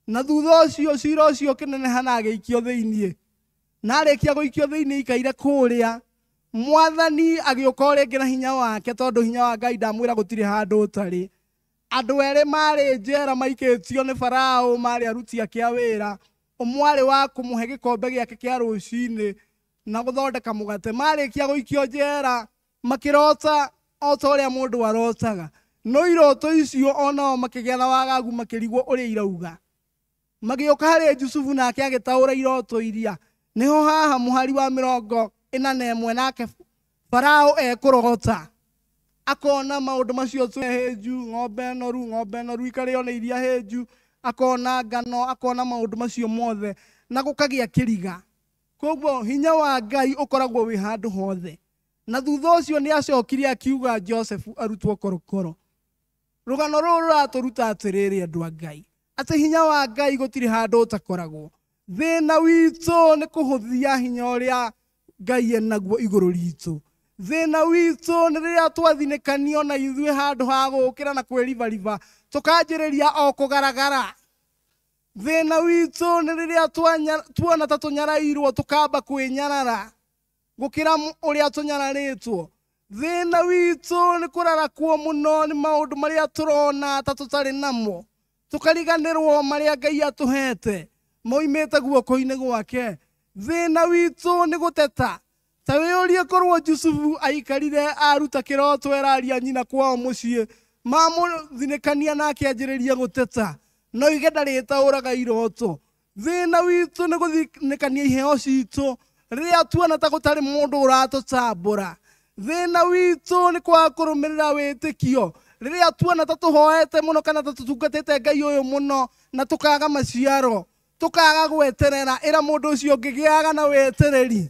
Na thutha ũcio cira ũcio ũkĩneneha na agĩikio thĩiniĩ, na arĩkia gũikio thĩiniĩ ikaire kũrĩa, Mwathani agĩũka o rĩngĩ na hinya wake, tondũ hinya wa Ngai ndamwĩra gũtirĩ handũ ũtarĩ. Andũ erĩ marĩ njera maikĩtio nĩ Farao, marĩ aruti ake a wĩra, ũmwe arĩ wa kũmũhe gĩkombe gĩake kĩa rũcinĩ na gũthondeka mũgate. Marĩkia gũikio njera makĩrota o ta ũrĩa mũndũ arotaga, no iroto icio onao makĩgĩa na wagagu, makĩrigwo ũrĩa irauga. Magĩũka harĩ Jusufu nake agĩtaũra iroto iria. Nĩho haha mũhari wa 41 nake Farao ekũrogota, akona maũndũ macio hĩnju, ng'ombe noru ikarĩo nĩ iria hĩnju, akona ngano, akona maũndũ macio mothe, na gũkagĩa kĩriga. Koguo hinya wa Ngai ũkoragwo wĩ handũ hothe. Na thutha ũcio nĩ acokire akiuga Joseph arutwo korokoro. Rũgano rũrũ rũratũruta atĩrĩrĩ andũ a Ngai, atĩ hinya wa Ngai gũtirĩ handũ ũtakoragwo. Thĩna witũ nĩ kũhũthia hinya ũrĩa Ngai enaguo igũrũ ritũ. Thĩna witũ nĩ rĩrĩa twathinĩkanio na ithuĩ handũ ha gũũkĩra na kwĩribariba, tũkanjĩrĩria o kũgaragara. Thĩna witũ nĩ rĩrĩa tuona ta tũnyarairwo tũkamba kwĩnyarara gũkĩra ũrĩa tũnyararĩtwo. Thĩna witũ nĩ kũrarakwo mũno nĩ maũndũ marĩa tũrona ta tũtarĩ namo, tũkariganĩrwo marĩa Ngai atũhete moimĩte guoko-inĩ gwake. Thĩna witũ nĩ gũteta. Ta wĩyũrie korwo Jusufu aikarire aruta kĩroto eraria nyina kwao mũciĩ, mamũthinĩkania nake anjĩrĩrie gũteta, no ige ndarĩtaũraga iroto. Thĩna witũ nĩ gũthinĩkania iheo citũ rĩrĩa tuona ta gũtarĩ mũndũ ũratũtambũra. Thĩna witũ nĩ kwaga kũrũmĩrĩra wĩtĩkio rĩrĩa tuona ta tũhoete mũno kana ta tũtungatĩte Ngai ũyũ mũno na tũkaga maciaro, tũkaga gweterera. Ĩra mũndũ ũcio ũngĩ gĩaga na wetereri,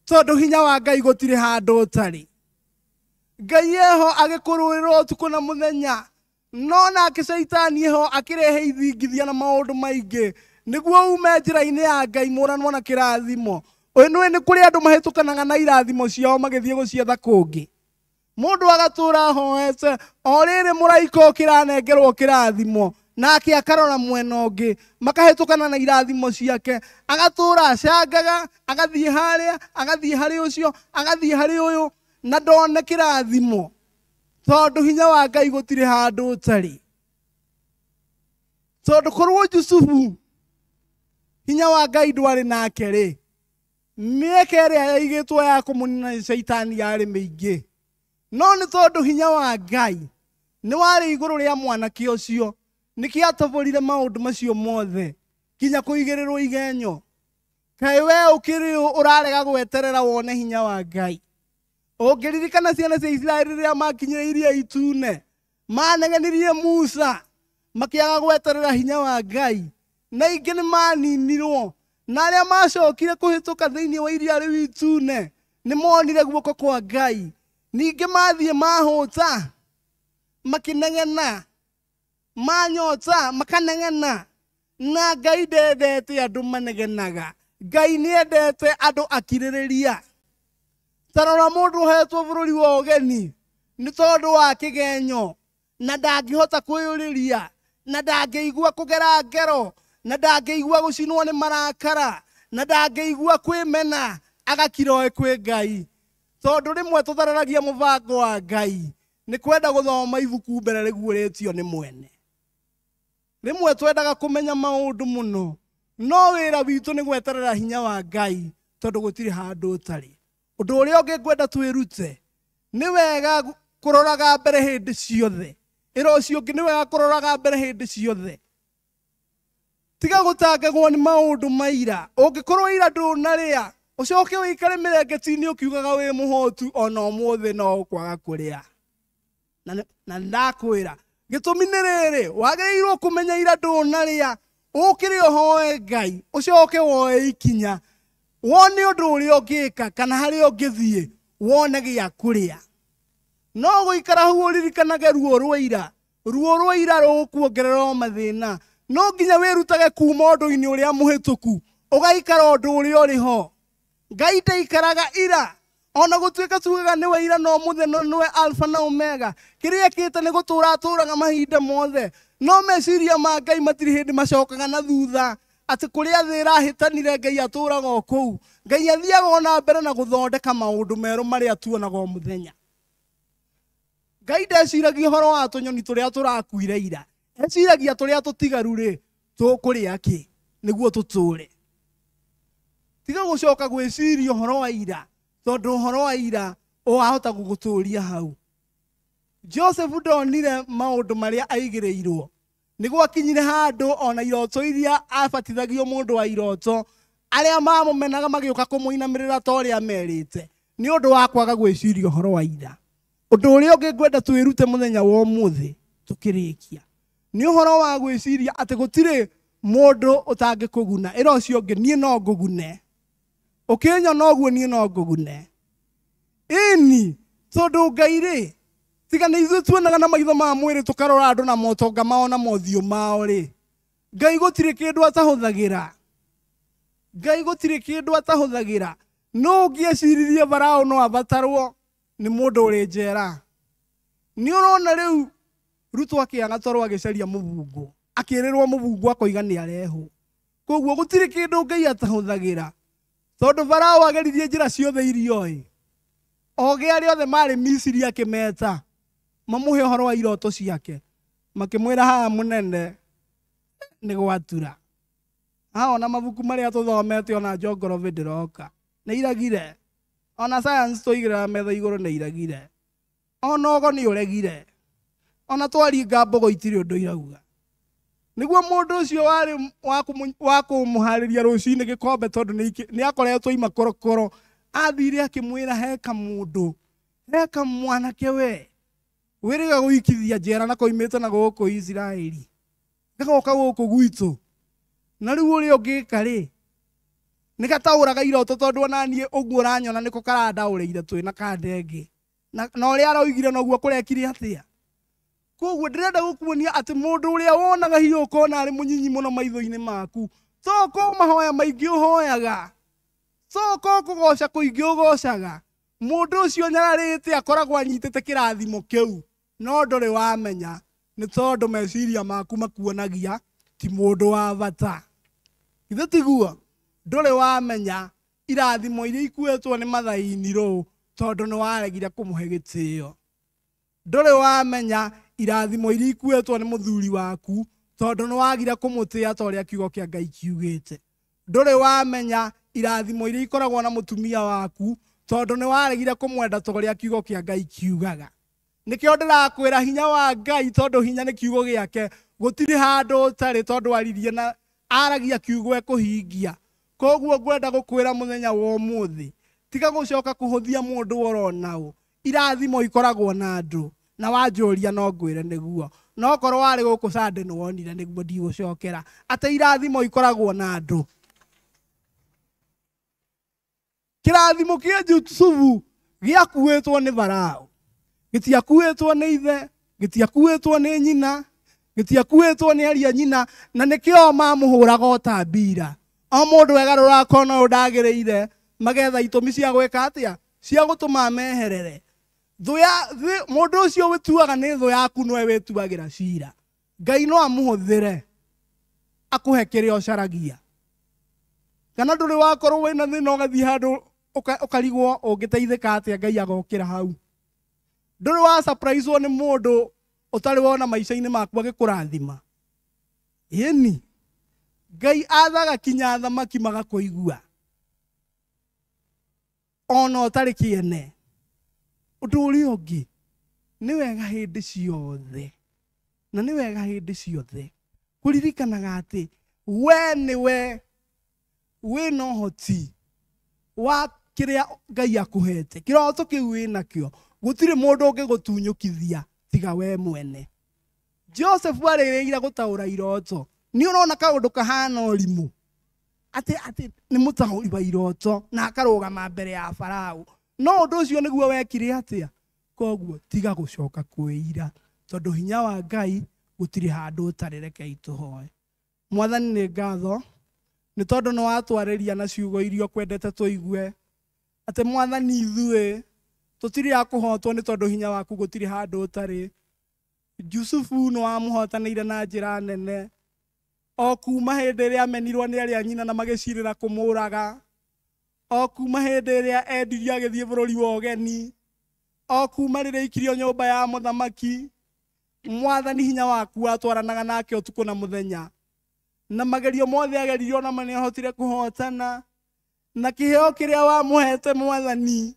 tondũ hinya wa Ngai gũtirĩ handũ ũtarĩ. Ngai eho agĩkũrũĩra ũtukũ na mũthenya, no nake caitani eho akĩrehe ithingithia na maũndũ maingĩ nĩguo ume njĩra-inĩ ya Ngai mũranwo na kĩrathimo. Ũyũ nĩũĩ nĩ kũrĩ andũ mahĩtũkanaga na irathimo ciao magĩthiĩ gũcietha kũngĩ. Mũndũ agatũra ahoete o rĩrĩ mũraika ũkĩranengerwo kĩrathimo, nake akarora mwena ũngĩ, makahĩtũkana na irathimo ciake, agatũra acangaga, agathiĩ harĩa, agathiĩ harĩ ũcio, agathiĩ harĩ ũyũ, na ndone kĩrathimo, tondũ hinya wa Ngai gũtirĩ handũ ũtarĩ. Tondũ korwo Jusufu hinya wa Ngai ndwarĩ nake rĩ, mĩeke ĩrĩa yaigĩtwo ya kũmũnina nĩ caitani yarĩ mĩingĩ. No nĩ tondũ hinya wa Ngai nĩ warĩ igũrũ rĩa mwanake ũcio, nĩkĩo atoborire maũndũ macio mothe nginya kũigĩrĩrwo igenyo. Kaĩ we ũkĩrĩ ũ ũrarega gweterera wone hinya wa Ngai? Ũngĩririkana ciana cia Isiraeli rĩrĩa makinyire Iria Itune, manegenirie Musa makĩaga gweterera hinya wa Ngai, na ingĩ nĩ maninirwo, na arĩa macokire kũhĩtũka thĩinĩ wa iria rĩu itune nĩ monire guoko kwa Ngai. Ningĩ mathiĩ mahũta makĩnegena, manyota makanegena, na Ngai ndendete andũ manegenaga. Ngai nĩendete andũ akirĩrĩria. Ta rora mũndũ ũhetwo bũrũri wa ũgeni nĩ tondũ wa kĩgenyo, na ndangĩhota kwĩyũrĩria, na ndangĩigua kũgera ngero, na ndangĩigua gũcinwo nĩ marakara, na ndangĩigua kwĩmena, agakira oĩ kwĩ Ngai. Tondũ rĩmwe tũthararagia mũbango wa Ngai nĩ kwenda gũthoma ibuku mbere rĩguũrĩtio nĩ mwene. Rĩmwe twendaga kũmenya maũndũ mũno, no wĩra witũ nĩ gweterera hinya wa Ngai, tondũ gũtirĩ handũ ũtarĩ. Ũndũ ũrĩa ũngĩ ngwenda twĩrute nĩ wega kũroraga mbere hĩndĩ ciothe. Ĩra ũcio ũngĩ nĩ wega kũroraga mbere hĩndĩ ciothe. Tiga gũtangagwo nĩ maũndũ ma ira. Ũngĩkorwo ira ndũnarĩa, ũcoke ũikare mĩrengeti-inĩ ũkiugaga wĩ mũhũtu, ona ũmũthĩ no ũkwaga kũrĩa. Na ndakwĩra gĩtũmi nĩ rĩrĩ, wagĩrĩirwo kũmenya ira ndũnarĩa, ũkĩre ũhoe Ngai, ũcoke woe ikinya, wone ũndũ ũrĩa ũngĩka kana harĩa ũngĩthiĩ wone gĩa kũrĩa. No gũikara hau ũririkanage ruo rwa ira, ruo rwa ira rũgũkuongerera o mathĩna. No nginya wĩrutage kuma ũndũ-inĩ ũrĩa mũhĩtũku, ũgaikara ũndũ ũrĩa ũrĩ ho. Ngai ndaikaraga ira, ona gũtuĩka tugaga nĩwe ira no mũthenya nĩwe Alpha na Omega. Kĩrĩa ekĩte nĩ gũtũra atũraga mahinda mothe, no meciria ma Ngai matirĩ hĩndĩ macokaga na thutha, atĩ kũrĩa thĩ ĩrahĩtanire Ngai atũraga o kũu. Ngai athiaga o na mbere na gũthondeka maũndũ merũ marĩa tuonaga o mũthenya. Ngai ndeciragia ũhoro wa tũnyoni tũrĩa tũrakuire ira, eciragia tũrĩa tũtigaru rĩ, tũkũrĩa kĩ nĩguo tũtũre. Tiga gũcoka gwĩciria ũhoro wa ira, tondũ ũhoro wa ira wahota gũgũtũria hau. Joseph ndonire maũndũ marĩa aigĩrĩirwo. Nĩ gwakinyire handũ ona iroto iria abatithagio mũndũ wa iroto, arĩa mamũmenaga magĩũka kũmũinamĩrĩra ta ũrĩa merĩte, nĩ ũndũ wa kwaga gwĩciria ũhoro wa ira. Ũndũ ũrĩa ũngĩ ngwenda twĩrute mũthenya wa ũmũthĩ tũkĩrĩkia nĩ ũhoro wa gwĩciria atĩ gũtirĩ mũndũ ũtangĩkũguna. Ĩra ũcio ũngĩ, niĩ no ngũgune. Ũkĩnyona ũguo niĩ no ngũgune. Ĩni, tondũ Ngai rĩ, tiga nĩ ithuĩ tuonaga na maitho ma mwĩrĩ tũkarora andũ na motonga mao na mothiũ mao rĩ, Ngai gũtirĩ kĩndũ atahũthagĩra. Ngai gũtirĩ kĩndũ atahũthagĩra. No ũngĩeciririe Farao no abatarwo nĩ mũndũ ũrĩ njera. Nĩ ũrona rĩu Ruto akĩaga toro agĩcaria mũbungo. Akĩrĩrwo mũbungu akoiga nĩ arehwo. Koguo gũtirĩ kĩndũ Ngai atahũthagĩra. Tondũ Farao ageririe njĩra ciothe iria oĩ. Oge arĩa othe marĩ Misiri akĩmeta mamũhe ũhoro wa iroto ciake. Makĩmwĩra haha mũnene nĩ gwatura. Haha ona mabuku marĩa tũthomete ona geography ndĩroka. Nĩ iragire. Ona science tũigĩrĩra metha igũrũ nĩ iragire. Ona ũgo nĩ ũregire. Ona twaringa mbogo itirĩ ũndũ irauga. Nĩguo mũndũ ũcio warĩ wa kũmũharĩria rũcinĩ gĩkombe tondũ nĩ akoretwo ima korokoro athire akĩmwĩra heka mũndũ heka mwanake we wĩrĩga gũikithia njera na koimĩte na gũkũ Isiraeli gagoka gũkũ gwitũ na rĩu ũrĩa ũngĩka rĩ nĩ gataũraga iroto tondũ ona niĩ ũguo ũranyona nĩko karandaũrĩire twĩ na kandenge na ũrĩa aroigire noguo kũrekire atĩa. Koguo ndĩrenda gũkuonia atĩ mũndũ ũrĩa wonaga hiũ ũkona arĩ mũnyinyi mũno maitho-inĩ maku to ko mahoya maingĩ ũhoyaga to ko kũgoca kũingĩ ũgocaga mũndũ ũcio nyararĩte akoragwo anyitĩte kĩrathimo kĩu no ndũrĩ wamenya nĩ tondũ meciria maku makuonagia ti mũndũ wa bata. Githĩ tiguo? Ndũrĩ wamenya irathimo iria ikuĩtwo nĩ mathaini rũũ tondũ nĩ waregire kũmũhe gĩtĩo. Ndũrĩ wamenya irathimo iria ikuĩtwo nĩ mũthuri waku tondũ nĩ wagire kũmũtĩa ta ũrĩa kiugo kĩa Ngai kiugĩte. Ndũrĩ wamenya irathimo iria ikoragwo na mũtumia waku tondũ nĩ waregire kũmwenda ta ũrĩa kiugo kĩa Ngai kiugaga. Nĩkĩo ndĩrakwĩra hinya wa Ngai tondũ hinya nĩ kiugo gĩake gũtirĩ handũ ũtarĩ tondũ aririe na aragia kiugo ekũhingia. Koguo ngwenda gũkwĩra mũthenya wa ũmũthĩ tiga gũcoka kũhũthia mũndũ ũrona ũ. Irathimo ikoragwo na andũ na wanjũria no ngwĩre nĩguo no korwo warĩ gũkũ Sunday nĩ wonire nĩguo ndigũcokera atĩ irathimo ikoragwo na andũ. Kĩrathimo kĩa Jusufu gĩakuĩtwo nĩ Farao, gĩtiakuĩtwo nĩ ithe, gĩtiakuĩtwo nĩ nyina, gĩtiakuĩtwo nĩ aria nyina, na nĩkĩo mamũhũraga o ta mbira. O mũndũ egarũra akona ũyũ ndagĩrĩire magetha itũmi cia gwĩka atĩa cia gũtũma meherere. Mũndũ ũcio wĩtuaga nĩ thũ yaku nowe wĩtuagĩra cira. Ngai no amũhũthĩre akũhe kĩrĩa ũcaragia. Kana ndũrĩ wakorwo wĩna thĩna ũgathiĩ handũ ũkarigwo ũngĩteithĩka atĩa Ngai agokĩra hau. Ndũrĩ wa surprise-wo nĩ mũndũ ũtarĩ wona maica-inĩ maku agĩkũrathima. Ĩni Ngai athaga kinya athamaki magakũigua ona ũtarĩ kĩene. Ũndũ ũrĩa ũngĩ nĩ wega hĩndĩ ciothe na nĩ wega hĩndĩ ciothe kũririkanaga atĩ we nĩwe wĩna ũhoti wa kĩrĩa Ngai akũhete. Kĩroto kĩu wĩnakĩo gũtirĩ mũndũ ũngĩgũtunyũkithia tiga we mwene. Joseph arĩrĩire gũtaũra iroto. Nĩ ũrona kaũndũ kahana ũrimũ atĩ nĩ mũtaũri wa iroto na akarũgama mbere ya Farao. No ũndũ ũcio nĩguo wekire atĩa? Koguo tiga gũcoka kwĩira tondũ hinya wa Ngai gũtirĩ handũ ũtarĩ. Rekei tũhoe. Mwathani nĩ ngatho nĩ tondũ nĩ watwarĩria na ciugo iria ũkwendete tũigue atĩ Mwathani ithuĩ tũtirĩ a kũhotwo nĩ tondũ hinya waku gũtirĩ handũ ũtarĩ. Jusufu nĩ wamũhotanĩire na njĩra nene o kuma hĩndĩ ĩrĩa amenirwo nĩ arĩa nyina na magĩcirĩra kũmũraga, o kuma hĩndĩ ĩrĩa endirio agĩthiĩ bũrũri wa ũgeni, o kuma rĩrĩa aikirio nyũmba ya mũthamaki. Mwathani hinya waku watwaranaga nake ũtukũ na mũthenya na magerio mothe ageririo na nĩ ahotire kũhotana na kĩheo kĩrĩa wamũhete Mwathani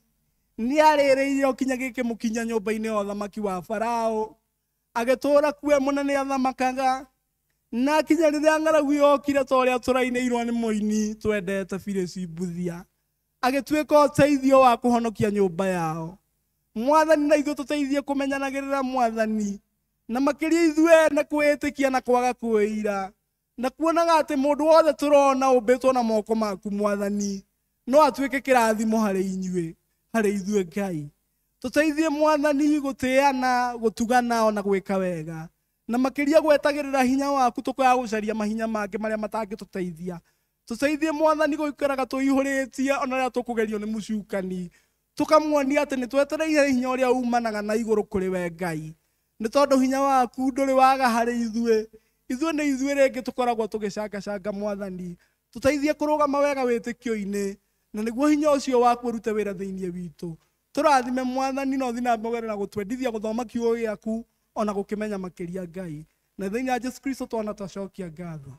nĩ arĩrĩire o kinya gĩkĩmũkinya nyũmba-inĩ ya ũthamaki wa Farao agĩtũũra kuo mũnene athamakaga na kinya rĩrĩa ng'aragu yokire ta ũrĩa tũrainĩirwo nĩ mũini twendete Phyllis Mbuthia agĩtuĩka ũteithio wa kũhonokia nyũmba yao. Mwathani na ithuĩ tũteithie kũmenyanagĩrĩra Mwathani na makĩria ithuĩ ene kwĩĩtĩkia na kwaga kwĩira na kuonaga atĩ mũndũ wothe tũrona ũmbĩtwo na moko maku Mwathani no atuĩke kĩrathimo harĩ inyuĩ harĩ ithuĩ Ngai. Tũteithie Mwathani gũtĩana gũtugana ona gwĩka wega na makĩria gwetagĩrĩra hinya waku tũkaga gũcaria mahinya mangĩ marĩa matangĩtũteithia. Tũteithie Mwathani gũikaraga tũihũrĩtie ona rĩrĩa tũkũgerio nĩ mũcukani tũkamuonia atĩ nĩ twetereire hinya ũrĩa umanaga na igũrũ kũrĩ we Ngai nĩ tondũ hinya waku ndũrĩ waga harĩ ithuĩ. Ithuĩ nĩ ithuĩ rĩngĩ tũkoragwo tũgĩcangacanga Mwathani. Tũteithie kũrũgama wega wĩtĩkio-inĩ, na nĩguo hinya ũcio waku ũrute wĩra thĩinĩ witũ. Tũrathime Mwathani na ũthiĩ na mbere na gũtwendithia gũthoma kiugo gĩaku ona gũkĩmenya makĩria Ngai. Na thĩinĩ wa Jesu Kristo twana twacokia ngatho.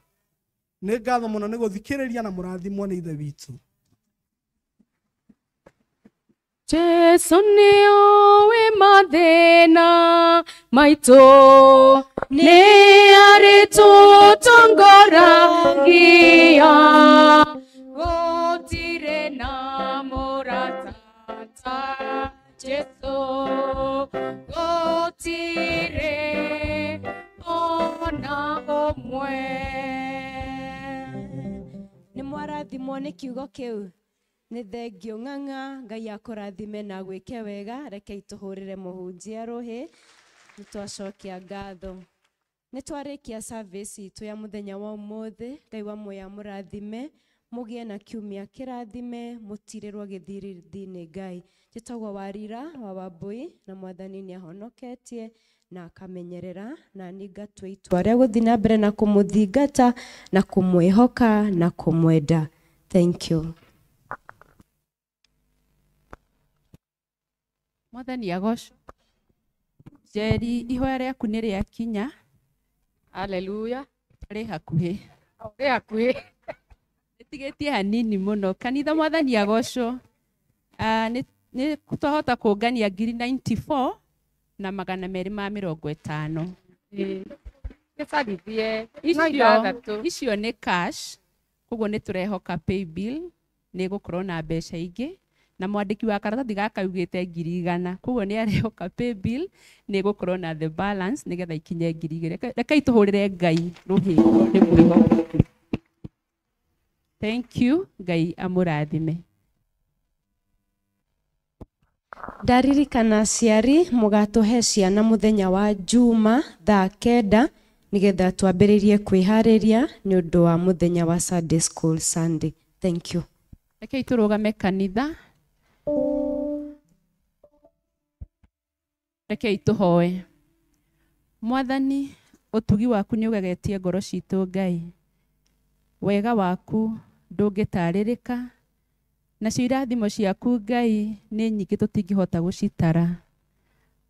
Nĩ ngatho mũno nĩ gũthikĩrĩria na mũrathimwo nĩ Ithe witũ.
Jesu nĩoĩ mathĩna maitũ, nĩ arĩtũtongoragia. Gũtirĩ na mũrata ta Jesu, gũtirĩ ona ũmwe.
Nĩ mwarathimwo nĩ kiugo kĩu. Nĩ thengio ng'ang'a, Ngai akũrathime na gwĩke wega. Rekei tũhũrĩre mũhunjia rũhĩ, nĩ twacokia ngatho. Nĩ twarĩkia service itũ ya mũthenya wa ũmũthĩ. Ngai wa muoyo amũrathime, mũgĩe na kiumia kĩrathime, mũtirĩrwo gĩthithi-inĩ Ngai. Njĩtagwo Warira wa Wambui, na Mwathani nĩ ahonoketie na akamenyerera, na niĩ ngatua itua rĩa gũthiĩ na mbere na kũmũthingata na kũmwĩhoka na kũmwenda. Thank you.
Mwathani agocwo. Njeri, ihoya rĩaku nĩ rĩakinya.
Haleluya.
Rĩ hakuhĩ.
Rĩ hakuhĩ.
Rĩtigĩtie hanini mũno. Kanitha Mwathani agocwo. Nĩ twahota kũngania 94 na 250.
Gĩcarithie no ithathatũ.
Icio nĩ cash, koguo nĩ tũrehoka pay bill nĩ ĩgũkorwo na mbeca ingĩ. Na mwandĩki wa karatathi gaka augĩte 100,000, koguo nĩ arehoka pay bill nĩ ĩgũkorwo na the balance nĩgetha ikinye 2,000. Rekei tũhũrĩre Ngai rũhĩ nĩ mwĩhokeku. Thank you, Ngai amũrathime.
Ndaririkana aciari mũgatũhe ciana mũthenya wa Juma thaa 9 nĩgetha twambĩrĩrie kwĩharĩria nĩ ũndũ wa mũthenya wa Sunday School Sunday. Thank you.
Rekei tũrũgame kanitha. Rekei tũhoe. Mwathani, ũtugi waku nĩ ũgegetie ngoro citũ Ngai. Wega waku ndũngĩtarĩrĩka, nacio irathimo ciaku Ngai nĩ nyingĩ tũtingĩhota gũcitara.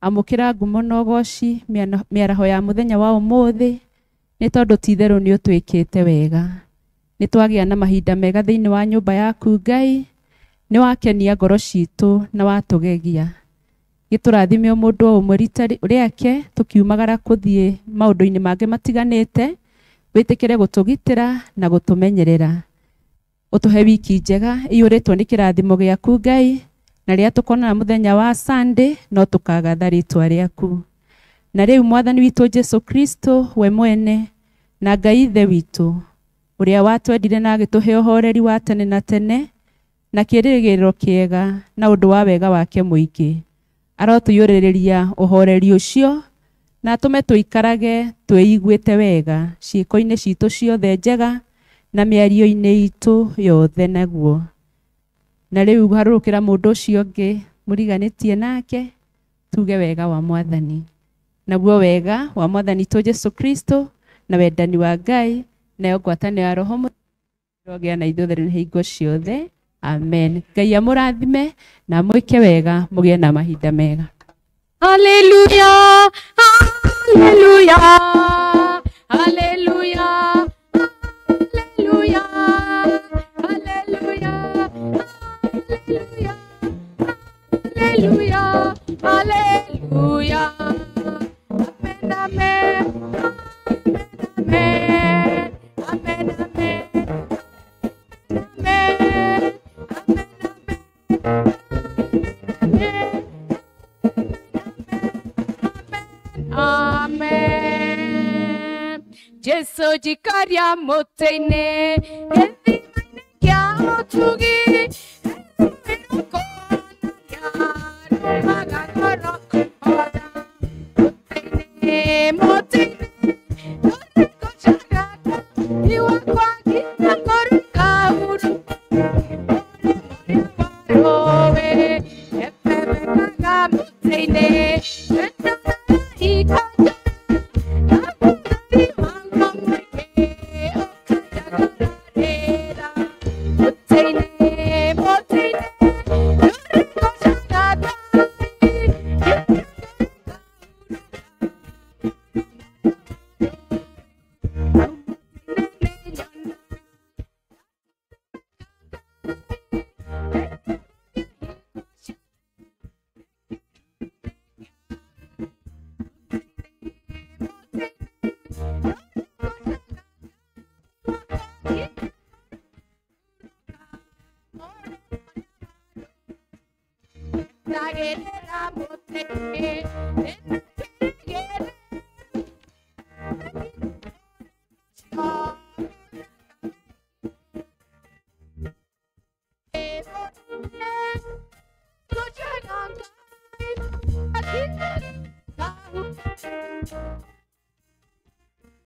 Amũkĩra ngumo na ũgoci mĩaraho ya mũthenya wa ũmũthĩ, nĩ tondũ ti-itherũ nĩ ũtwĩkĩte wega. Nĩ twagĩa na mahinda mega thĩinĩ wa nyũmba yaku Ngai, nĩ wakenia ngoro citũ na watũgegia. Gĩtũrathime o mũndũ o ũmwe rita rĩake tũkiumagara kũthiĩ maũndũ-inĩ mangĩ matiganĩte, wĩtĩkĩre gũtũgitĩra na gũtũmenyerera. Ũtũhe wiki njega iyũrĩtwo nĩ kĩrathimo gĩaku Ngai, na rĩrĩa tũkonana mũthenya wa Sunday no tũkagatha rĩtwa rĩaku. Na rĩu Mwathani witũ Jesu Kristo we mwene na Ngai Ithe witũ ũrĩa watwendire na agĩtũhe ũhoreri wa tene na tene na kĩĩrĩgĩrĩro kĩega na ũndũ wa wega wake mũingĩ, arotũiyũrĩrĩria ũhoreri ũcio na atũme tũikarage twĩiguĩte wega ciĩko-inĩ citũ ciothe njega na mĩario-inĩ itũ yothe naguo. Na rĩu harũrũkĩra mũndũ ũcio ũngĩ mũriganĩtie nake, tuge wega wa Mwathani. Naguo wega wa Mwathani witũ Jesu Kristo na wendani wa Ngai nayo ngwatanĩro ya Roho Mũtheru na ithuothe rĩu hingo ciothe. Amen. Ngai amũrathime na amwĩke wega, mũgĩe na mahinda mega.
Hallelujah, hallelujah, hallelujah, hallelujah, hallelujah, hallelujah, hallelujah. Amen, amen, amen, amen, amen, amen, amen, amen. Jesu jikaria mũtĩ-inĩ, gĩthima-inĩ kĩa ũtugi, mũtĩ-inĩ,
Ndagĩrĩra mũtĩ Thank you.